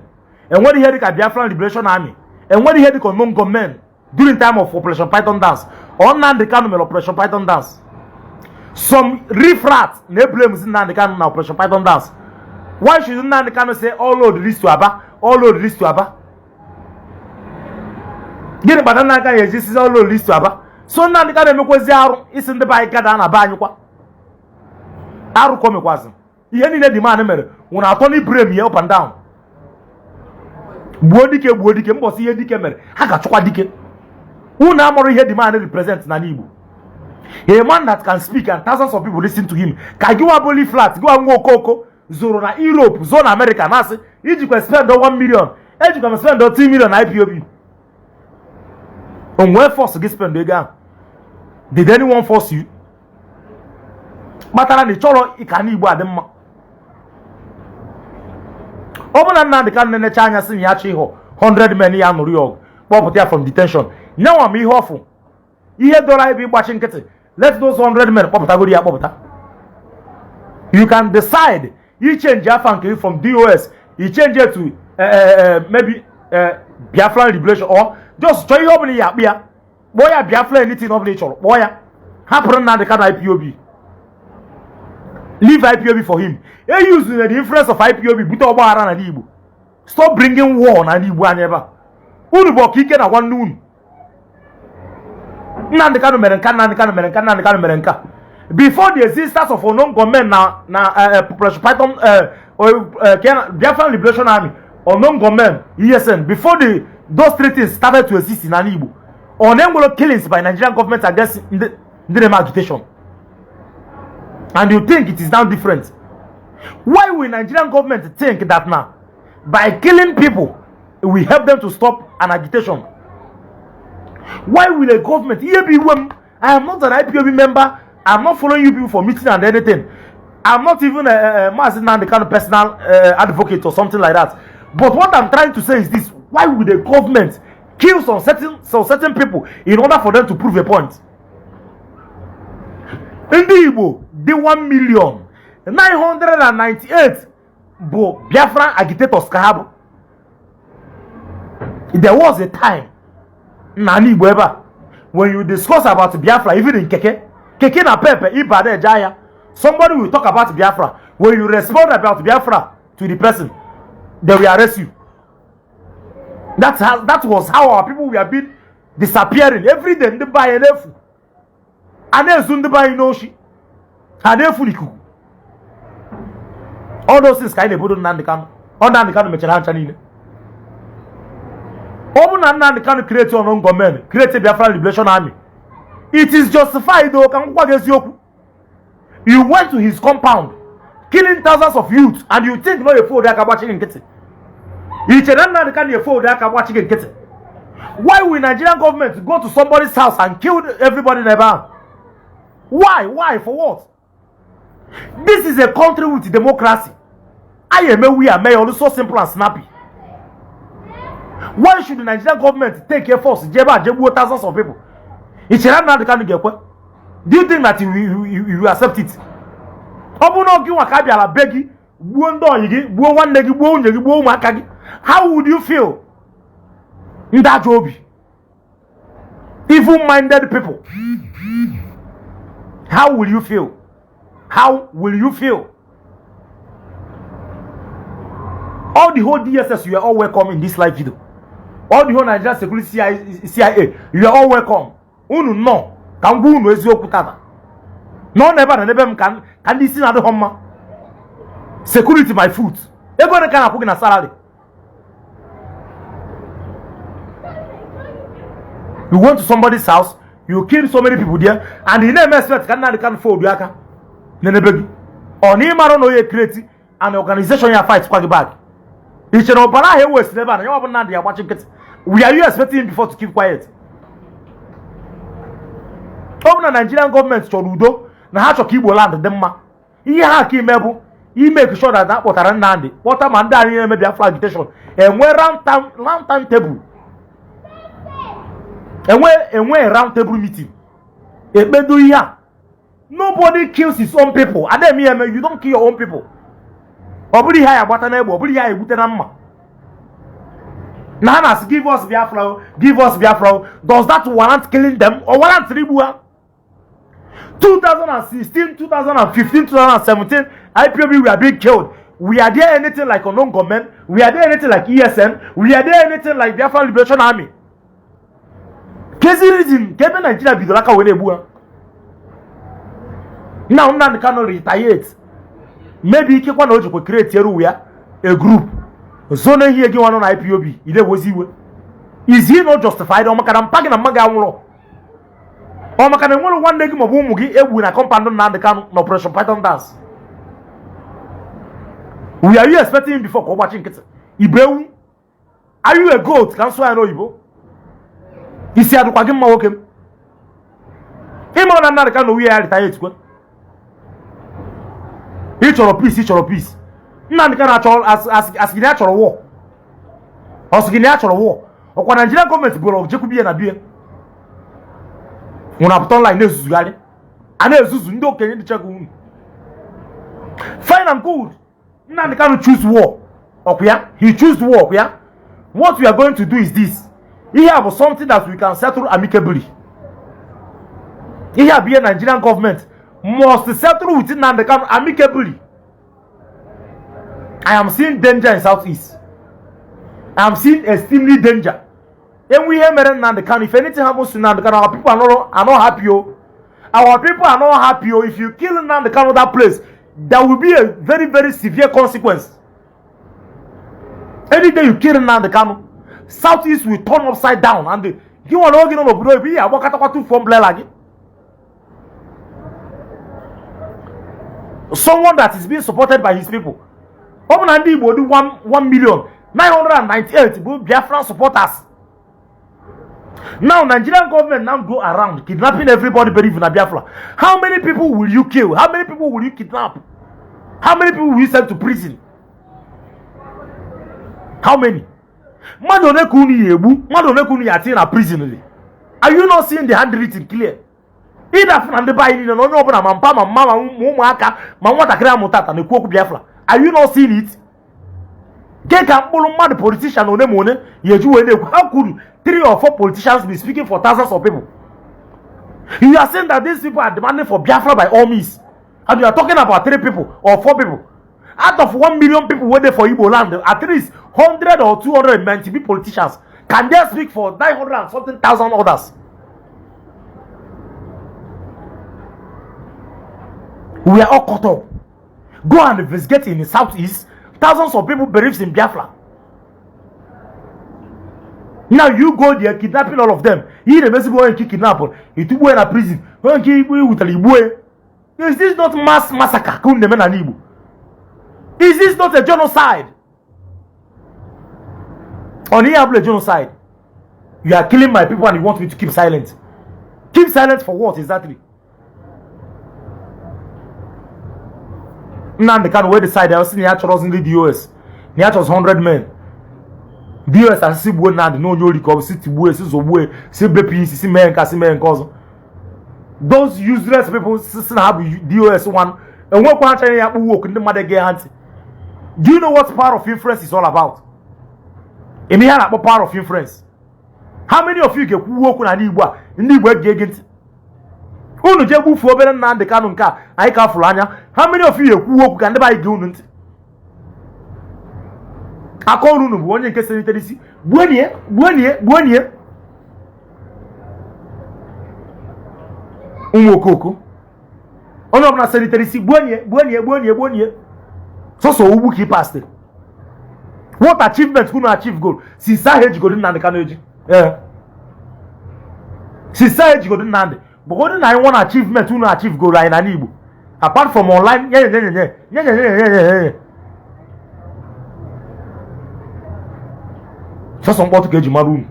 enwere ihe dịka Biafran Liberation Army, enwere ihe dịka unknown gunmen during time of Operation Python Dance. Ọ Nnamdi Kanu mere Operation Python Dance. Some riffraff na-eblame Nnamdi Kanu na Operation Python Dance. Why should Nnamdi Kanu say all road leads to Aba, all road leads to Aba? Gịnị kpatara Nnamdi Kanu eji sizi all road leads to Aba? So Nnamdi Kanu emekwezi arụ isi ndị be anyị gada na be anyị kwa arụ ka o mekwazi ihe niile the man mere nwụrụ atọ na blame ya up and down. Gbuo dike, gbuo dike, mbọsị ihe dike mere ha ga-achụkwa dike. Unu amụrụ ihe the man represent na Igbo. A man that can speak and thousands of people listen to him. Ka gị nwa boli flat, gị nwa nwa okoko zoro na Europe, zoo na America, na-asị ijikwa spend 1 million, ejikwa m spend 2 million na IPOB. Onwee force gị spend ego ahụ? Did anyone force you? Kpatara na ị chọrọ ịka na Igbo adị mma. Ọ bụ na Nnamdi Kanu na-enecha anya sị na ya chọ ịhụ 100 men ya nụrụ ya ọgụ, kpọpụta ya from detention, nyanwa m ihe ọfụ ihe dọrọ anyị bụ ịgbachi nkịtị. Let those 100 men kpọpụtagoro ya kpọpụta. You can decide you change afa nke from DOS, you change it to maybe Biafran Liberation, or just chọọ ihe ọbụla ya akpụ ya, kpọọ ya Biafra, anything ọbụla ị chọrọ kpọọ ya. Hapụrụ Nnamdi Kanu IPOB, leave IPOB for him. E use the influence of IPOB bute ọgbaghara n'ala Igbo. Stop bringing war n'ala Igbo anyị ebe a. Unu bụ ọkaike na nwanne unu. Nnamdi Kanu mere nka, Nnamdi Kanu mere nka, Nnamdi Kanu mere nka. Before the existence of unknown gunmen na Operation Python, Biafran Liberation Army, unknown gunmen, ESN, before the those three things started to exist in ala Igbo, ọ na-enwere killings by Nigerian government against ndị na-eme agitation, and you think it is now different. Why will Nigerian government think that now by killing people we help them to stop an agitation? Why will a government ihe bụ iwe m? I am not an IPOB member. I'm not following you people for meeting and anything. I'm not even a Maazị Nnamdi Kanu personal advocate or something like that. But what I'm trying to say is this: why would the government kill some certain people in order for them to prove a point? Ndị Igbo dị 1 million 998 bụ Biafran agitators ka ha bụ. There was a time n'ala Igbo ebe a, when you discuss about Biafra, even in keke keke na pepe ịba na-eje ahịa, somebody will talk about Biafra. When you respond about Biafra to the person, they will arrest you. That was how our people were being disappearing every day. Ndị be anyị na-efu, a na-ezu ndị be anyị n'oshi, ha na-efu n'ikuku. All those things ka anyị na-ebodo Nnamdi Kanu. Ọ Nnamdi Kanu mechara ha ncha niile. Ọ bụ na Nnamdi Kanu create unknown gunmen, create Biafra Liberation Army, it is justified o. Ka m gwa gị eziokwu, you went to his compound killing thousands of youths, and you think no efe aka gbachi gị nkịtị? I chere na Nnamdi Kanu efe aka gbachi gị nkịtị? Why will Nigerian government go to somebody's house and kill everybody n'ebe ahụ? Why? For what? This is a country with democracy. Anyị emewu ya mee ya ọlụ, so simple and snappy. Why should the Nigerian government take a force jebe a jegbuo thousands of people? I chere na Nnamdi Kanu ga-ekwe? Do you think that you accept it? Ọ bụrụ na gị nwa ka a bịara be gị gbuo ndị ọyị gị, gbuo nwanne gị, gbuo nwunye gị, gbuo ụmụaka gị, how would you feel? Ndị ajọ obi, evil minded people, how will you feel? How will you feel? All the whole DSS, you are all welcome in this live video. All the whole Nigerian Security, CIA, you are all welcome. Unu nọ ka m gwa unu eziokwu tata nọ n'ebe a na n'ebe m ka ka ndị isi na-adịghọ mma. Security my foot. Ego ole ka na-akwụ gị na salary? You went to somebody's house, you kill so many people there, and you na-eme expect ka Nnamdi Kanu fold aka n'ebe gị. Ọ na ịmara na onye create an organization ya fight kwa gị back. I chere ọbara ahụ ewesịrị ebe a na ya ọ bụ Nnamdi ya gbachi nkịtị? We are you expecting him before to keep quiet? Ọ bụ na Nigerian gọọmenti chọrọ udo, na ha chọrọ ka Igbo land dị mma, ihe ha ka ime bụ ime sure that na kpọtara Nnamdi, kpọta ma ndị anyị na-eme Biafra agitation, enwe round table, enwe round table meeting, ekpedo ihe a. Nobody kills his own people. Adem ihe eme, you don't kill your own people. Ọ bụrụ ihe anyị agbata n'egbe, ọ bụrụ ihe anyị egbute na mma na ha na-asị, "Give us Biafra, give us Biafra." Does that warrant killing them or warrant igbu ha? 2016, 2015, 2017, IPOB were being killed. We are there anything like unknown gunmen? We are there anything like ESN? We are there anything like Biafra Liberation Army? Kezi reason ka ebe Nigeria bidoro aka wee na-egbu ha? Now Nnamdi Kanu retaliate, maybe ikekwa na o jikwa create eru ya a group zone ehihie gị nwa nọ na IPOB ị na-ewozi iwe. Is he not justified? Ọ maka na mpa gị na mma gị anwụrụ, ọ maka na enwere nwanne gị maọbụ ụmụ gị egbu na compound Nnamdi Kanu na Operation Python Dance? We are you expecting him before ka ọ gbachi nkịtị? Ibu ewu? Are you a goat? Ka nsụ ya n'oyibo. Isi adụkwa gị mma, nwoke m? Ịmara na Nnamdi Kanu nwunye ya retire etikwe. Ị chọrọ peace, ị chọrọ peace. Nnamdi Kanu achọrọ, asị gị na ya chọrọ war, ọ sị gị na ya chọrọ war. Ọkwa Nigerian gọọmenti bụrụ jekwubi ya na bie nwụrụ apụta online na-ezuzugharị a na-ezuzu ndị okenye dị chekwa unu. Fine and good. Nnamdi Kanu choose war, ọkwa ya? He choose war, ọkwa ya? What we are going to do is this: ihe a bụ something that we can settle amicably. Ihe a bụ ihe Nigerian government must settle with Nnamdi Kanu amicably. I am seeing danger in Southeast. I am seeing extremely danger. Enwe ihe mere Nnamdi Kanu, if anything happens to Nnamdi Kanu, our people are not happy o. Our people are not happy o. If you kill Nnamdi Kanu, that place, there will be a very, very severe consequence. Any day you kill Nnamdi Kanu, Southeast will turn upside down, and gị nwa na oge nọ n'obodo oyibo, ihe agbakọtakwa tụfuo umbrella gị. Someone that is being supported by his people, ọ bụ na ndị Igbo dị 1,000,998 bụ Biafran supporters. Now Nigerian government now go around kidnapping everybody believe na Biafra. How many people will you kill? How many people will you kidnap? How many people will you send to prison? How many? Mmadụ one ka unu ya egbu? Mmadụ one ka unu ya atinye na prison? Are you not seeing the handwriting clear? Ịdafụ na ndị be anyị niile na onye ọbụla, ma mpa, ma mma, ma ụmụaka, ma nwatakịrị amụta ata na-ekwu okwu Biafra. Are you not seeing it? Ke ka mkpụrụ mmadụ politician one ma one ya eji wee na-ekwu? How could three or four politicians be speaking for thousands of people? You are saying that these people are demanding for Biafra by all means, and you are talking about three people or four people out of 1 million people wey dey for Igbo land. At least 100 or 200 might be politicians. Can they speak for 900 and something thousand others? We are all caught up. Go and investigate in the Southeast. Thousands of people believes in Biafra. Now you go there kidnapping all of them. Ihe na-emezigbo onye nke kidnap, itugbuo na prison, onye nke igbu iwutara igbuo. Is this not mass massacre ka unu na-eme n'ala Igbo? Is this not a genocide? On ihe abụla genocide. You are killing my people and you want me to keep silent. Keep silent for what exactly? Nnamdi Kanu wee decide ya sị na ya chọrọzi ndị DOS, na ya chọrọzi 100 men. DOS asịsị gbuo Nnamdi na onye ori ka ọ bụ, si tigbuo, si zọgbuo, si bepụ isi, si mee nke, si mee nke ọzọ. Those useless people si na ha bụ DOS one enwekwa ha chanye ya kpụwa oku ndị mmadụ ege ha ntị. Do you know what power of influence is all about? Eme ihe a na-akpọ power of influence. How many of you ga-ekwuwe okwu n'ala Igbo a ndị Igbo ege ege ntị? Unu jee gbufuo obere Nnamdi Kanu nke a anyị ka fụrụ anya. How many of you ekwuwe okwu ka ndị be anyị gee unu ntị? Aka ọrụ unu bụ onye nke selitere isi gbuenie, gbuenie, gbuenie. Ụmụ okoko, onye ọbụla selitere isi gbuenie, gbuenie, gbuenie, gbuenie. Sọsọ ugwu ka ị pastị. What achievement unu achieve goal since ahụ ejigoro Nnamdi Kanu eji? Ee, since ahụ ejigoro Nnamdi bụgodị na anyị nwa na achievement unu achieve goal anyị n'ala Igbo. Apart from online nye nye nye nye nye nye nye nye nye nye sọsọ mkpọtụ ka eji mara unu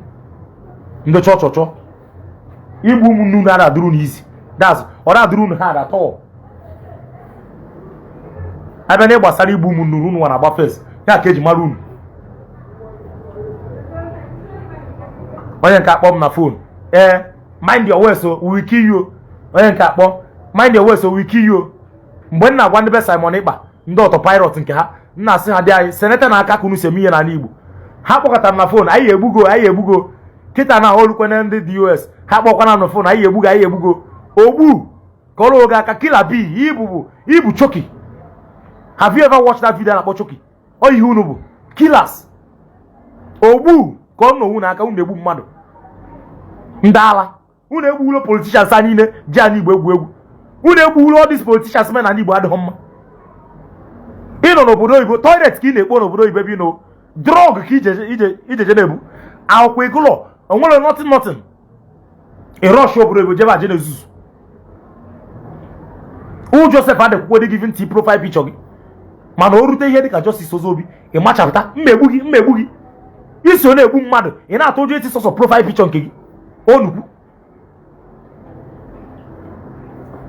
ndị chọọ chọọ chọọ igbu ụmụnne unu ara adịrị unu easy. That's ọ na-adịrị unu hard at all. Abịa na gbasara igbu ụmụnne unu, unu nwa na-agba first, ya ka eji mara unu. Onye nke akpọ m na phone, ee, mind your words o, we will kill you. Onye nke akpọ, mind your words o, we will kill you. Mgbe m na-agwa ndị be Simon Ekpa, ndị autopilot nke ha, m na-asị ha dị anyị seneta na aka ka unu si eme ihe n'ala Igbo. Ha kpọkọtara m na phone, anyị egbugo, anyị egbugo. Kịta na olukwene ndị DOS, ha kpọkwana m na phone, anyị egbugo, anyị egbugo. Ogbu ka ọrụ oge aka killer b ibu ibu choki. Have you ever watched that video na-akpọ choki? Ọ ihe unu bụ killers. Ogbu ka ọ nọ unu aka, unu egbu mmadụ. Ndị ala unu egbuwulo politicians a niile ji ala Igbo egwu egwu. Unu egbuwulo all these politicians men na ala Igbo adịghị mma. Ị nọ n'obodo oyibo, toilet ka ị na-ekpo n'obodo oyibo ebe ị nọ, drug ka ijeje na-ebu akwụkwọ ịgụlọ onwere nothing nothing. Ị rush obodo oyibo jebe aje na-ezuzu. U Joseph adịkwukwo dị giving t profile picture gị, mana o rute ihe dịka Justice Ozobi, ị machapụta mmegbu gị, mmegbu gị iso na-egbu mmadụ, ị na-atụ ụjọ eti sọsọ profile picture nke gị onukwu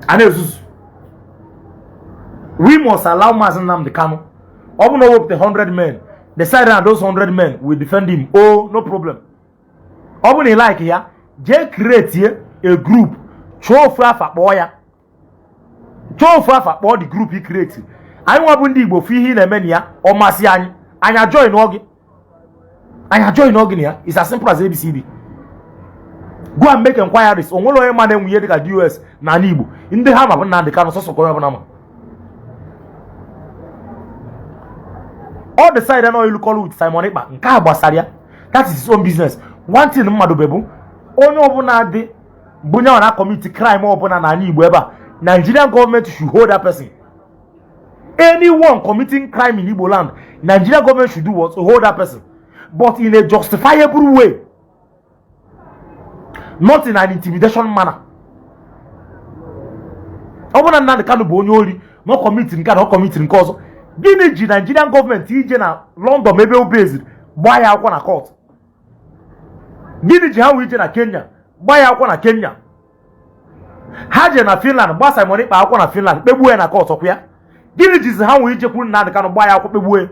a na-ezuzu. We must allow Mazi Nnamdi Kanu. Ọ bụ na o wepụta 100 men, decide na those 100 men will defend him, oh, no problem. Ọ bụ na ị like ya, jee create a group, chọọ ofu afa kpọọ ya, chọọ ofu afa kpọọ the group i create. Anyị nwa bụ ndị Igbo fụ ihe ị na-eme na ya, ọ masị anyị, anyị join gị, anyị join gị na ya. It's as simple as ABCD. Go and make inquiries. O nwere onye ma na-enwe ihe dịka DOS n'ala Igbo? Ndị ha ma bụ Nnamdi Kanu sọsọ ka onye ọbụla ma. Ọ decide na ịlụkọrọ with Simon Ekpa, nke a gbasara ya, that is his own business. One thing mmadụ bụ onye ọbụla dị bụ nye na commit crime ọbụla n'ala Igbo ebe a, Nigerian government should hold that person. Anyone committing crime in Igbo land, Nigerian government should do what? To hold that person, but in a justifiable way, not in an intimidation manner. Ọ bụrụ na Nnamdi Kanu bụ onye ori na ọ commit nke a na ọ commit nke ọzọ, gịnị ji Nigerian gọọmenti ije na London ebe o beziri gbaa ya akwụkwọ na court? Gịnị ji ha wee ije na Kenya gbaa ya akwụkwọ na Kenya? Ha je na Finland gbaa Simon Ekpa akwụkwọ na Finland, kpegbuo ya na court ọkwa ya. Gịnị jizi ha wee ijekwuru Nnamdi Kanu gbaa ya akwụkwọ, kpegbuo ya?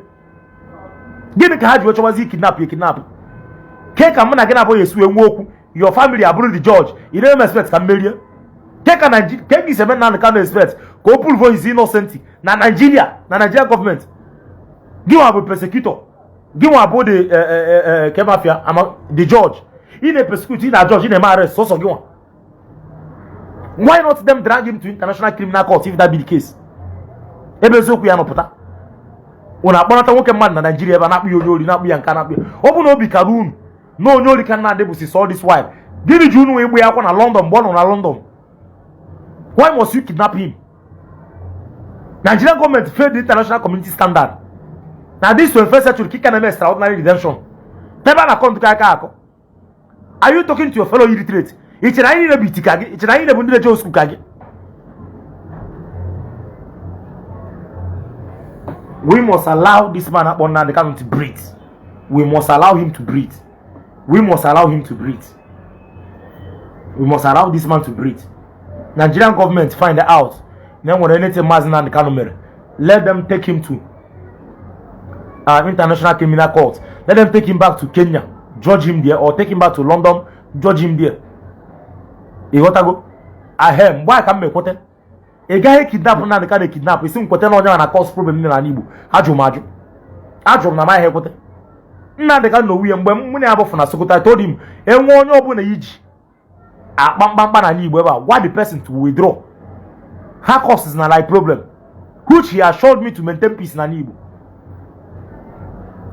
Gịnị ka ha ji wee chọwazi kidnap ya kidnap? Ke ka mụ na gị na-abụghị esi wee nwee okwu, your family abụrụ the judge, ị na-eme expect ka m merie? Ke ka Nigeria ke ka isi eme Nnamdi Kanu expect ka o prove his innocent na Nigeria, na Nigeria gọọmenti? Gị nwa bụ persecutor, gị nwa bụ the kemafia ama the judge, ị na-persecute, ị na judge, ị na-eme arrest sọsọ gị nwa. Why not them drag him to international criminal court if that be the case? Ebe eziokwu ya nọpụta, unu akpọnata nwoke mmadụ na Naijiria ebe a na-akpụ ya onye ori, na-akpụ ya nka, na-akpụ ya. Ọ bụ na obi kara unu na onye ori ka Nnamdi bụ since all this while, gịnị ji unu wee gbu ya akwa na London mgbe ọ nọ na London? Why must you kidnap him? Nigerian government failed the international community standard. Na this 21st century kika na-eme extraordinary redemption ebe a na-akọ ntụkọ aka akọ. Are you talking to your fellow illiterate? Ị chere anyị niile bụ iti ka gị? Ị chere anyị niile bụ ndị na-eje school ka gị? We must allow this man akpọ Nnamdi Kanu to breathe. We must allow him to breathe. We must allow him to breathe. We must allow this man to breathe. Nigerian government find out na enwere anything Mazi Nnamdi Kanu mere, let them take him to international criminal court. Let them take him back to Kenya, judge him there, or take him back to London, judge him there. Ịghọtago ahe? Mgbe a ka m ekweta. Ị gaghị kidnap Nnamdi Kanu kidnap isi m kweta na onye na cause problem dị n'ala Igbo. Ajụrụ m ajụ, ajụrụ m na amaghị ekweta. Nnamdi Kanu na owu ya, mgbe mụ na ya bụfụ na Sokoto, I told him, enwe onye ọbụla iji akpa mkpamkpa n'ala Igbo ebe a, gwa the person to withdraw. Ha causes na like problem, which he assured me to maintain peace n'ala Igbo.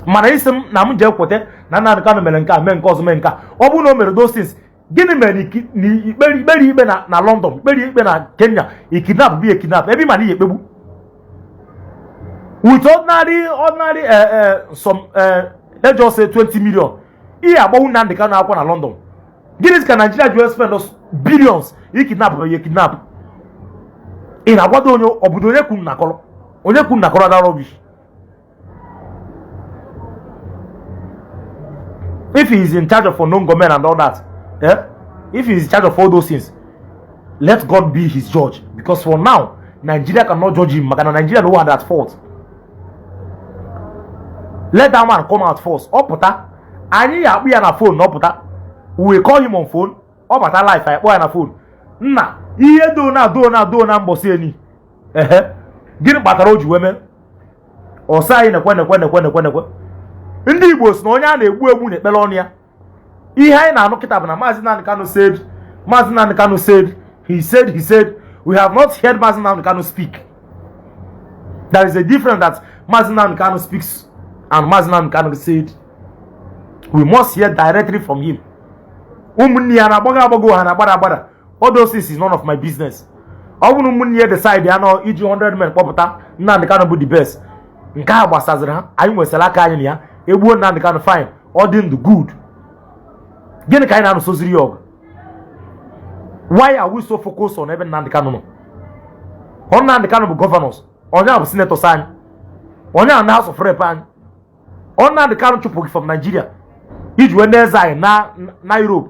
Mana isi m na m jee kweta na Nnamdi Kanu mere nke a, mee nke ọzọ, mee nke a, ọ bụrụ na o mere those things, gịnị mere na ikpere ikpe na London, ikpere ikpe na Kenya, i kidnap bụ kidnap ebe ị ma na ihe ekpegbu with ordinary some, let's just say 20 million, ihe agbanwu Nnamdi Kanu akwụkwọ na London? Gịnị ka Nigeria ji spend us billions i kidnap bụ ihe kidnap? Ị na-agwado onye obodo onye kwuru nakọrọ onye kwuru nakọrọ that rubbish. If he is in charge of unknown gunmen and all that, eh? If he is in charge of all those things, let God be his judge. Because for now, Nigeria cannot judge him. Maka na Nigeria no one at fault. Let that man come out first. Ọ pụta, anyị ya akpụ ya na phone na ọ pụta. We will call him on phone. Ọ bata live, anyị kpọọ ya na phone. Nna, ihe do na do na do na mbọsị eni. Ehe, gịnị kpatara o ji wee mee? Ọ sị anyị nekwe nekwe nekwe nekwe nekwe. Ndị Igbo si na onye a na-egbu egbu na-ekpere ọnụ ya. Ihe anyị na-anụ kịta bụ na Maazị Nnamdi Kanu said, Maazị Nnamdi Kanu said, he said, he said. We have not heard Maazị Nnamdi Kanu speak. There is a difference that Maazị Nnamdi Kanu speaks and Maazị Nnamdi Kanu said. We must hear directly from him. Ụmụnne ya na-agbago agbago, ha na-agbada agbada. All those things is none of my business. Ọ bụrụ ụmụnne ya decide ya nọ iji 100 men kpọpụta Nnamdi Kanu bụ the best. Nke a gbasaziri ha, anyị nwesịrị aka anyị na ya. Egbuo Nnamdi Kanu fine, ọ dị ndụ good. Gịnị ka anyị na-anụsoziri ya ọgụ? Why are we so focused on ebe Nnamdi Kanu nọ? Ọ Nnamdi Kanu bụ governors, onye a bụ senators anyị, onye a na House of Rep anyị. Ọ Nnamdi Kanu chụpụ gị from Nigeria iji wee na-eze anyị na na Europe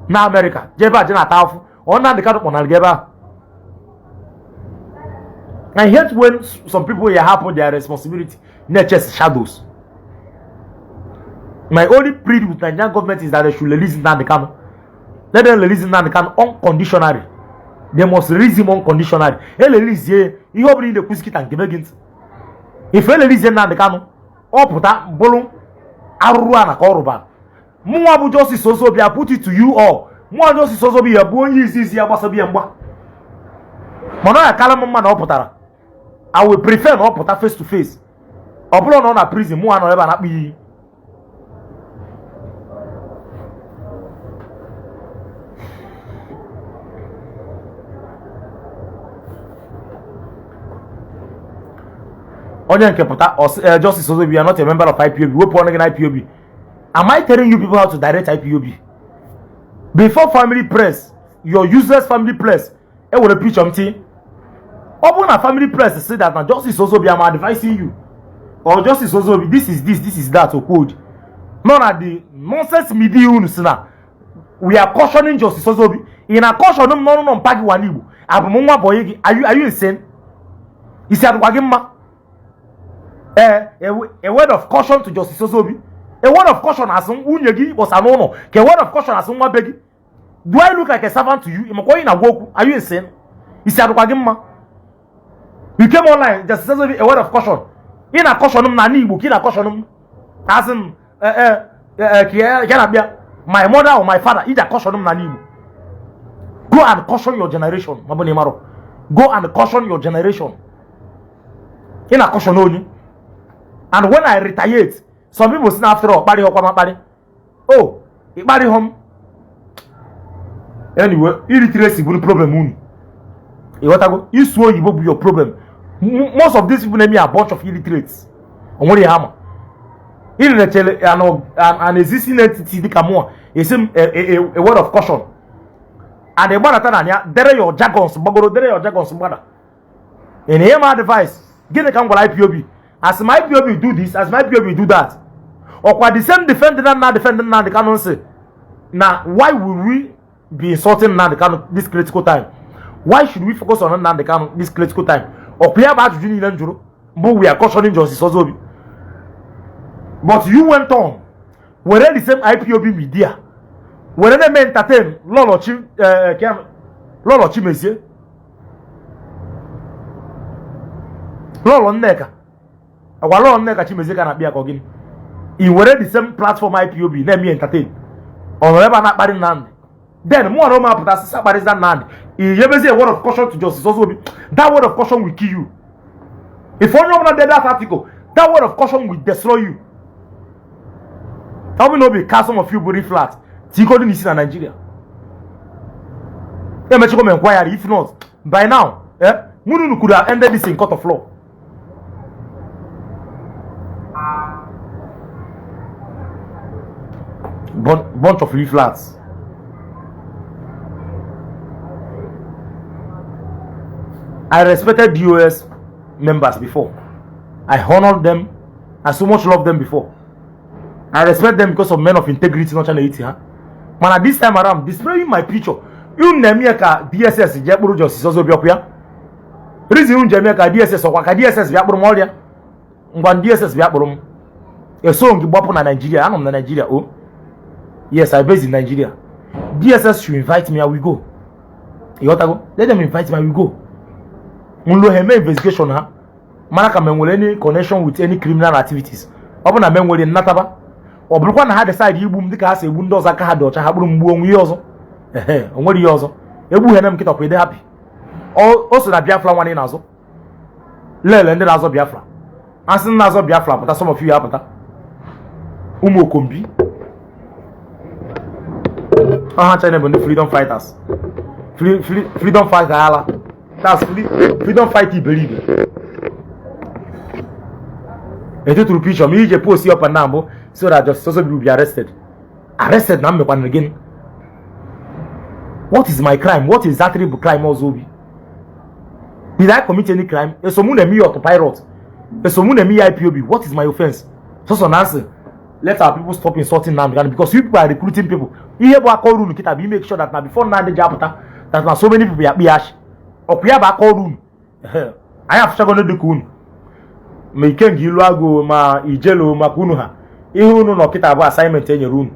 na America jee ebe a je na-ata afụ. Ọ Nnamdi Kanu kpọnara gị ebe ahụ. I hate when some people here happen their responsibility na-chase shadows. My only plea with Nigerian government is that they should release Nnamdi Kanu. Let them release Nnamdi Kanu unconditionally. They must release him unconditionally. E release ye ihe ọ bụla ị na-ekwuzi kịta nke be gị ntị. If e release Nnamdi Kanu, ọ pụta bụrụ arụrụ a na ka ọ rụbara. Mụnwa bụ Justice Ozobi, I put it to you all. Mụnwa Justice Ozobi ya bụ onye izi izi ya gbasabi ya mgba. Mana ọ ya kara m mma na ọ pụtara. I will prefer na ọ pụta face to face. Ọ bụrụ na ọ na prison, mụnwa nọ ebe a na-akpụ iyi. Onye nke pụta Justice Ozobi, you are not a member of IPOB. Wepụ ọnụ gị na IPOB. Am I telling you people how to direct IPOB? Before family press, your useless family press, e were picture m ti. Ọ bụrụ na family press say that na Justice Ozobi, I'm advising you, or Justice Ozobi, this is this, this is that, okwodi. No na the nonsense media unu si na we are cautioning Justice Ozobi. Ị na caution m n'ọnụ nọ mpa gị wa n'Igbo. Abụ m nwa bọyị gị. Are you insane? Isi adịkwa gị mma? A word of caution to Justice Ozobi. A word of caution as nwunye gị kpọsa n'ụlọ. Ka a word of caution as nwa be gị. Do I look like a servant to you? Ị makwa onye na-agwa okwu? Are you insane? Isi adịkwa gị mma? You came online, Justice Ozobi, a word of caution. Ị na caution m na Igbo ka ị na caution m. As in, ka na-abịa my mother or my father, iji caution m na Igbo. Go and caution your generation. Ma bụ na ị marọ. Go and caution your generation. Ị na caution onye. And when I retaliate, some people say after all, kparị ọkwa ma kparị. Oh, ị kparịghọ m. Anyway, illiteracy bụ problem unu. Ịghọtago? Isu oyibo bụ your problem. Most of these people na-eme a bunch of illiterates. O nwere ya ama. Ị an existing entity dịka mụnwa, esi m a word of caution. And ị gbadata na ya, dere your jargons gbagoro, dere your jargons gbada. Ị na-enye m advice. Gịnị ka m gwara IPOB? As my IPOB do this, as my IPOB do that. Ọkwa the same defend na defend Nnamdi Kanu nsị na why will we be insulting Nnamdi Kanu this critical time? Why should we focus on Nnamdi Kanu this critical time? Ọkwa ya bụ ajụjụ niile m jụrụ mbụ, we are cautioning Justice Ozobi. But you went on were the same IPOB media were na-eme entertain Lọlọ Chimezie, Lọlọ Nneka, agwa Lọlọ Nneka Chimezie ka na-akpị ya ka ọ gịnị? I were the same platform IPOB na-eme entertain. Ọ nọrọ ebe a na-akparị Nnamdi. Then mụ na ụmụ apụta sịsa kparịza Nnamdi. I yebezi a word of caution to Justice Ozobi. That word of caution will kill you. If onye ọbụla did that article, that word of caution will destroy you. Ọ bụ na obi ka some of you bụrụ flat tikodi n'isi na Nigeria. Emechikwa m inquiry. If not, by now, mụ na unu could have ended this in court of law. Bunch of leaflets. I respected DOS members before. I honored them. I so much loved them before. I respect them because of men of integrity nọcha n'etiti ha. Mana this time around, displaying my picture, unu na-eme ya ka DSS jee kpụrụ Justice Ozobi ọkụ ya. Reason unu ji eme ya ka DSS ọkwa ka DSS bịa kpụrụ m ọrịa. Ngwa, DSS bịa kpụrụ m. Eso m gị gbapụ na Nigeria, anọ m na Nigeria o. Yes, I based in Nigeria. DSS should invite me, I will go. Ịghọtago? Let them invite me, I will go. Nlo ha eme investigation ha mara ka m enwere any connection with any criminal activities. Ọ bụ na m enwere nnataba, ọ bụrụkwa na ha decide igbu m dịka ha si egbu ndị ọzọ aka ha dị ọcha, ha gburu m gbuo onwe ihe ọzọ. Ehe, o nwere ihe ọzọ egbu ha m nkịta kwa ede happy. O so na Biafra nwanne na-azụ lele ndị na-azọ Biafra, asị na-azọ Biafra pụta. Some of you apụta, ụmụ okombi ọha China bụ ndị freedom fighters, freedom fighter ala. That's freedom fight iberibe. Etetụrụ picture m ije post up and down bụ so that Justice Ozobi will be arrested. Arrested na mmekwana gịnị? What is my crime? What exactly bụ crime Ozobi? Did I commit any crime? Eso mụ na-eme ihe autopilot, eso mụ na-eme ihe IPOB. What is my offense? Sọsọ na asị let our people stop insulting Nnamdi Kanu because you people are recruiting people. Ihe bụ aka ọrụ unu kịta bụ make sure that na before Nnamdi ji apụta, that na so many people ya akpị ya ashị. Ọkwa ya bụ aka ọrụ unu. Anyị afụchago ndị dịka unu, ma Ikenga Ilu Agụ, ma Ijelo, maka unu ha ihe unu nọ kịta bụ assignment e nyere unu.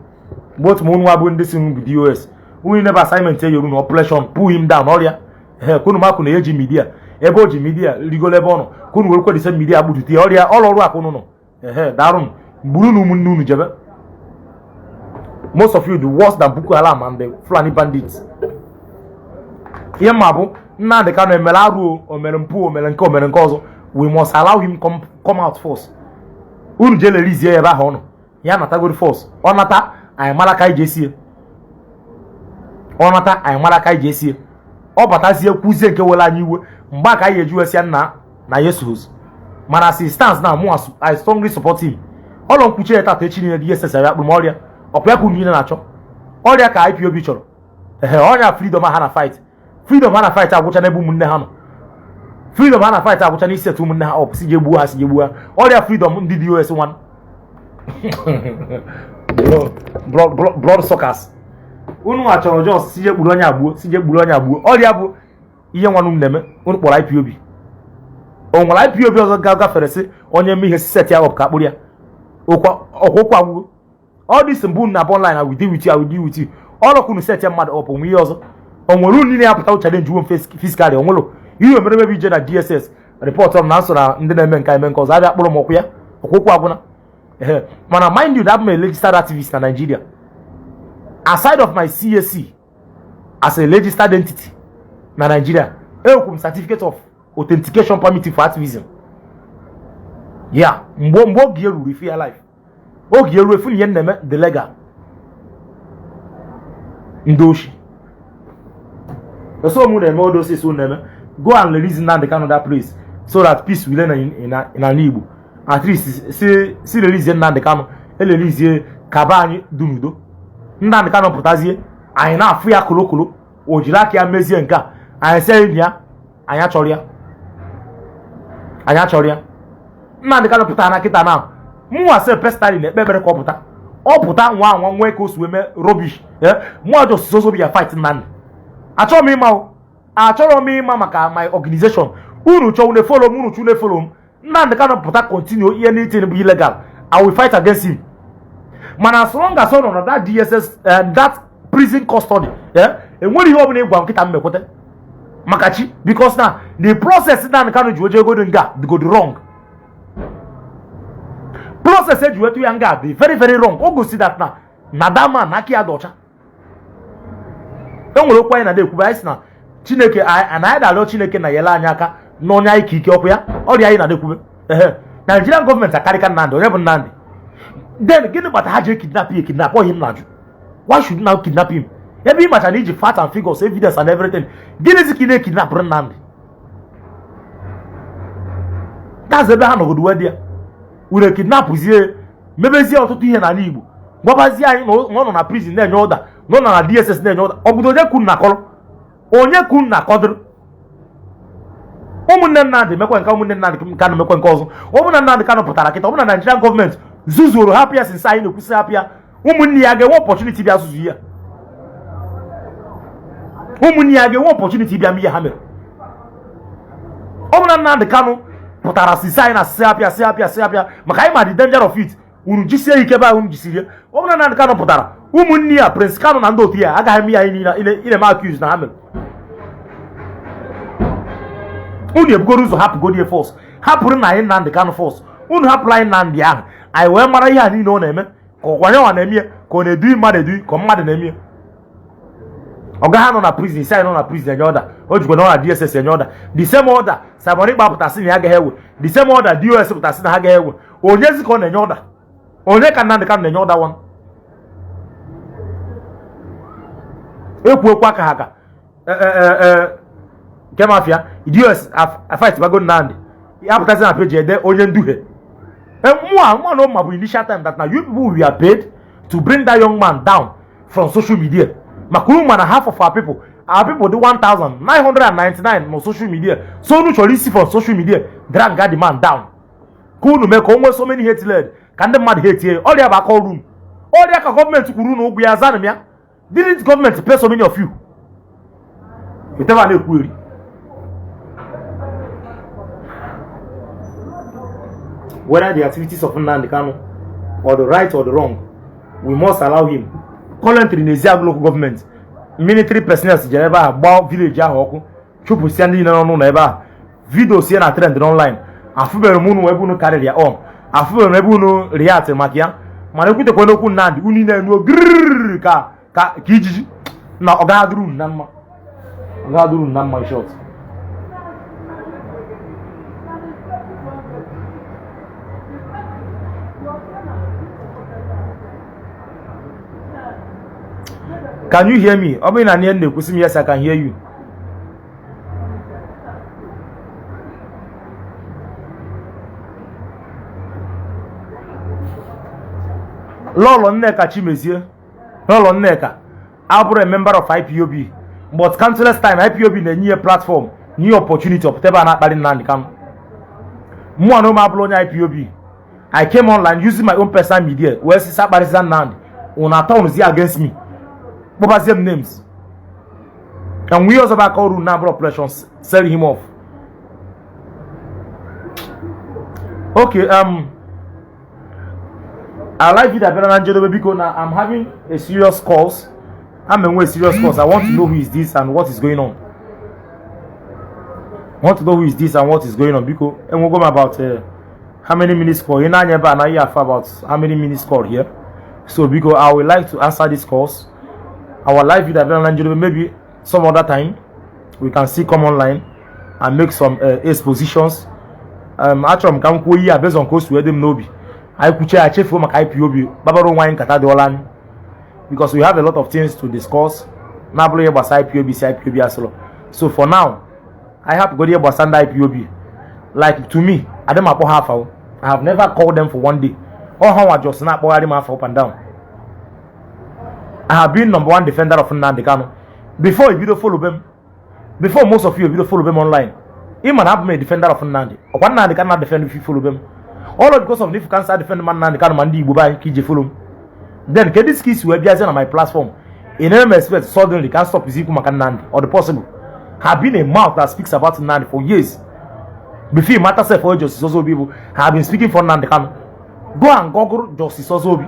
Mgbe otu ma unu abụ ndị si bụ DOS, unu nebe assignment e nyere unu, operation pull him down ọrịa. Ee, kunu makụ na eji media ebe o ji media rigolo ebe ọ nọ, kunu were kwedise media gbutute ọrịa ọrụ ọrụ akụ unu nọ. Ehe, darụnụ gburu na ụmụnne unu jebe. Most of you, the worse than Boko Haram and the Fulani bandits. Ihe mma bụ Nnamdi Kanu emere arụ, o mere mpụ, o mere nke, o mere nke ọzọ, we must allow him come out first. Unu jee lerizie ya ebe ahụ ọ nọ ya natagoro first. Ọ nata, anyị mara ka anyị ji esie. Ọ nata, anyị mara ka anyị ji esie. Ọ batazie, kwuzie nke were anyị iwe, mgbe a ka anyị eji wesịa nna na yesos. Mana as it stands now, mụ, I strongly support him. Ọlọ nkwuchi ya tata, echi niile DSS abịa kpụrụ m ọrịa. Ọkwa ya ka unu niile na-achọ ọrịa ka IPOB chọrọ. Ehe, ọrịa freedom ha na fight, freedom ha na fight agwụcha n'ebe ụmụnne ha nọ. Freedom ha na fight agwụcha n'isi etu ụmụnne ha ọpụ si je gbuo ha, si je gbuo ha. Ọrịa freedom ndị DOS nwan blood suckers unu nwa chọrọ just si je gburu onye agbuo, si je gburu onye agbuo. Ọrịa bụ ihe nwanne unu na-eme. Unu kpọrọ IPOB, o nwere IPOB ọzọ gafere sị onye eme ihe set ya up ka akpụrụ ya ọkwa ụkwụ agwụgo. All this mbụ na online, I will deal with you, I will deal with you. All unu set ya mmadụ up, onwe ihe ọzọ o nwere unu niile ya pụta challenge wo physically. Onwere ihe omere mebi ije na DSS report m na nso na ndị na-eme nke eme nke ọzọ abịa kpụrụ m ọkwụ ya ọkwụkwụ agwụna. Ehe, mana mind you that I'm a registered activist na Nigeria aside of my CAC as a registered entity na Nigeria. Enwekwu m certificate of authentication permit for activism ya. Mgbe oge ruru ife ya life, oge eru efu na ihe na-eme the legal. Ndị oshi eso mụ na-eme odosis unu na-eme. Go and release Nnamdi Kanu that place so that peace will reign in ala Igbo. At least si release Nnamdi Kanu, elelizie kaba anyị dị n'udo. Nnamdi Kanu pụtazie, anyị na-afụ ya kolokolo, o jiri aka ya mezie nke a. Anyị sị enyi ya, anyị achọrọ ya, anyị achọrọ ya. Nnamdi Kanu pụtara na kịta na mụnwa sị personally na-ekpe ekpere ka ọ pụta. Ọ pụta nwa anwa nwee ka o si wee mee rubbish. Mụnwa just soso ya fight Nnamdi. Achọrọ m ịma o, achọrọ m ịma maka my organization. Unu chọọ unu follow m, unu chọọ unu follow m. Nnamdi Kanu pụta, continue ihe anything bụ illegal, I will fight against him. Mana as long as ọ nọ na that DSS, that prison custody, enwere ihe ọbụla ịgwa nkịta m mekwete maka chi, because na the process Nnamdi Kanu ji oje egodo nga go wrong. Process eji wetu ya nga dị very very wrong. O gosi that na that man na aka ya dị ọcha. E nwere okwu anyị na na-ekwube, anyị sị na Chineke na anyị na-arịọ Chineke na yele anyị aka n'onye anyị ka ike ọkụ ya ọrịa anyị na-ekwube. Ehe, Nigerian gọọmenti akarịka Nnamdi. Onye bụ Nnamdi? Then gịnị kpata ha ji ekidnap ya ekidnap? Ọhị m na-ajụ, why should now kidnap him ebe ị macha na iji facts and figures, evidence and everything? Gịnịzi ka ị na-ekidnapụrụ Nnamdi? That's ebe ha nọgodo wee dị ya were kidnapụzie, mebezie ọtụtụ ihe n'ala Igbo, gwabazie anyị na ọ nọ na prison na-enye ọda, na ọ nọ na DSS na-enye ọda. Ọ bụdo onye kwuru na akọrọ, onye kwuru na akọdụrụ? Ụmụnne Nnamdị mekwa nke, ụmụnne Nnamdị Kanụ mekwa nke ọzọ. Ụmụnne Nnamdị Kanụ pụtara kịta, ọbụna Nigerian gọọmenti zuzuru hapụ ya, since anyị na-ekwusị hapụ ya, ụmụnne ya ga-enwe opportunity bịa zuzu ya. Ụmụnne ya ga-enwe opportunity bịa mee ihe ha mere. Ọ bụ na Nnamdị Kanụ pụtara since anyị na-asị hapụ ya, sị hapụ ya, sị hapụ ya, maka anyị ma the danger of it, unu jisie ike ebe ahụ unu jisirie. Ọ bụ na Nnamdị Kanụ pụtara, ụmụnne ya, Prince Kanụ na ndị otu ya, agaghị eme ya anyị niile ị na-eme accuse na ha mere. Unu ebugoro ụzọ hapụgodi first, hapụrụ na anyị Nnamdị Kanụ first. Unu hapụrụ anyị Nnamdị ahụ, anyị wee mara ihe a niile ọ na-eme, ka ọkwanye ọ na-eme ya, ka ọ na-eduhi mmadụ eduhi, ka mmadụ na-eme ya. Ọ gaghị anọ na prison si anyị nọ na prison enye order. O jikwa nọ na DSS enye order. The same order Simon Ekpa pụta sị na ya agaghị ewe, the same order DOS pụta sị na ha agaghị ewe. Onyezi ka ọ na-enye order? Onye ka Nnamdị Kanụ na-enye order? One ekwu okwu aka ha ka nke mafia DOS afight bago Nnamdị ya pụtazi na peji ede onye nduhie. Mụa na ma bụ initial time that na you people were paid to bring that young man down from social media, maka unu mana half of our people dị 1999 na social media. So unu chọrọ isi from social media drag the man down, ka unu mee ka o nwee so many hate led, ka ndị mmadụ hate ya. Ọrịa bụ aka ọrụ unu, ọrịa ka gọọmenti kwuru unu ụgwọ ya. Zanụ m ya, didn't gọọmenti pay so many of you? Whatever na-ekwu eri. Whether the activities of Nnamdi Kanu or the right or the wrong, we must allow him. Currently n'Eziagụ local government, military personnel jere ebe ahụ gbaa village ahụ ọkụ, chụpụsịa ndị niile nọ n'ụlọ ebe ahụ. Video sie na trend online. Afụbere m unu ebe unu karịrị ya on, afụbere m ebe unu react maka ya, mana ekwutekwa n'okwu Nnamdi, unu na-enu grrrr ka ka ka ijiji na ọ gaghị adịrị unu na mma, ọ gaghị adịrị unu na mma in short. Can you hear me? Ọ bụrụ na ihe m na-ekwusi m, yes, I can hear you. Lọlọ Nneka Chimezie, Lọlọ Nneka abụrụ a member of IPOB, but countless time IPOB na-enye ya platform, nye opportunity, ọpụta ebe a na-akparị Nnamdi Kanu. Mụnwa na ụmụ abụrụ onye IPOB, I came online using my own personal media wee sị akparịsịa Nnamdi, unu atọ unu against me, kpọbazie m names, and we ọzọ bụ aka ọrụ na abụrụ operation sell him off. Okay, our live video abịara na njedebe. Biko, na I'm having a serious calls, I'm enwe serious calls. I want to know who is this and what is going on. I want to know who is this and what is going on. Biko, enwego m about how many minutes call ị na-anya ebe a na ihe afọ, about how many minutes call here. So biko, I would like to answer this calls. Our live video abịara na njedebe. Maybe some other time we can see come online and make some expositions. Achọrọ m ka m kwuo ihe a based on ka o si wee dị m n'obi. Anyị kwuchie ya, chefuo maka IPOB, gbabara onwe anyị nkata dịọla anyị, because we have a lot of things to discuss na-abụrụ ihe gbasara IPOB, si IPOB asụlọ. So for now, anyị hapụgoro ihe gbasara ndị IPOB. Like, to me, adị m akpọ ha afa. I have never called them for one day. Ọ ha nwa just na-akpọgharị m afa up and down. I have been number one defender of Nnamdi Kanu before ebido follow them, before most of you ebido follow them online. Ịma na abụ m a defender of Nnamdi. Ọkwa Nnamdi Kanu na defend if you follow them, all because of if you can start defend man Nnamdi Kanu, ma ndị Igbo be anyị ka ije follow m. Then kedu isi ka isi wee bịazie na my platform ị na-eme expect suddenly can stop ikwu maka Nnamdi? Or the possible have been a mouth that speaks about Nnamdi for years before matter sef for Justice Ozobi bụ have been speaking for Nnamdi Kanu. Go and google Justice Ozobi.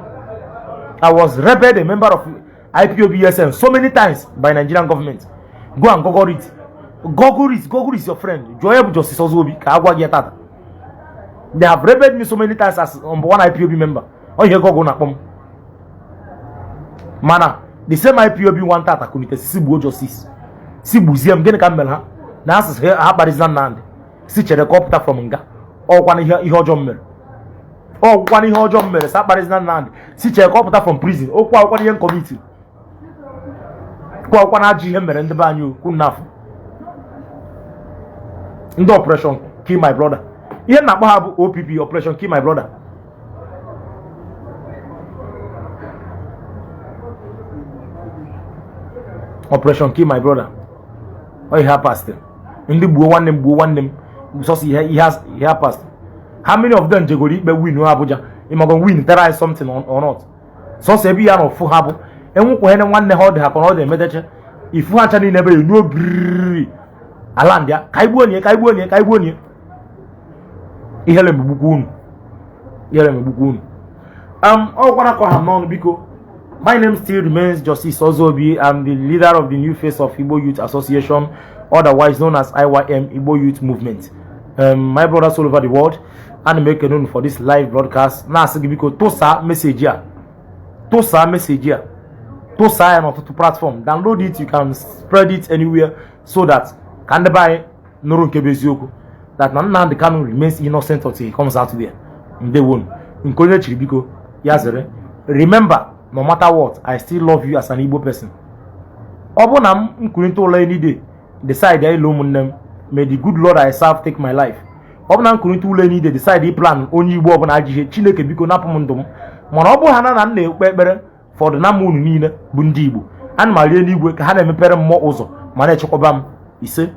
I was rebelled a member of IPOB ESN so many times by Nigerian government. Go and google it. Google it. Google is your friend. Jụọ ya bụ Justice Ozobi ka agwa gị tata. They have rebelled me so many times as number one IPOB member. Ọ ihe Google na-akpọ m. Mana the same IPOB one tata kunite si gbuo Justice, si gbuzie m. Gịnị ka m mere ha na asịsị ha kparịzina Nnamdi, si chere ka ọ pụta from nga? Ọkwana ihe ọjọọ m mere, ọgwụkwana ihe ọjọọ m mere, si akparịzina Nnamdi, si chere ka ọ pụta from prison? Okwu akwụkwọ ihe committee okwu akwụkwọ na ajọ ihe mere ndị be anyị okwu n'afọ ndị operation kill my brother. Ihe m na-akpọ ha bụ OPP, operation kill my brother. Operation kill my brother. Ọ ihe ha pastị ndị gbuo nwanne m, gbuo nwanne m. Sọsọ ihe past, how many of them jegoro ikpe win Abuja? Ịmago win tara anyị something or not? Sọsọ ebe ya na ọfụ ha bụ enwekwaghene nwanne ha, ọ dị ha ka ọ dị emeteche ifu ha ncha niile ebe enuo biriri ala ndị ya. Ka igbuo nie, ka igbuo nie, ka igbuo nie. Ihere megbukwa unu, ihere megbukwa unu. Ọ gwara ka ha n'ọnụ. Biko, my name still remains Justice Ozobi. I'm the leader of the New Face of Igbo Youth Association, otherwise known as IYM, Igbo Youth Movement. My brothers all over the world, ana m ekene unu for this live broadcast. Na-asị gị, biko, tụsaa message a, tụsaa message a, tụsaa ya n'ọtụtụ platform. Download it, you can spread it anywhere, so that ka ndị be anyị nụrụ nke bụ eziokwu, that na Nnamdi Kanu remains innocent until he comes out there. Ndewonu. Nke onye chiri, biko, ya zere. Remember, no matter what, I still love you as an Igbo person. Ọ bụ na m nkwurịta ụlọ any day decide ịlụ ụmụnne m, may the good Lord I serve take my life. Ọ bụ na nkwurịta ụlọ any day decide plan onye Igbo ọbụla ajọ ihe, Chineke biko napụ m ndụ m. Mana ọ bụ ha na m na-ekpe ekpere fọdụ na m unu niile bụ ndị Igbo. Ana m arị eluigwe ka ha na-emepere mmụọ ụzọ ma na-echekwaba m. Ise.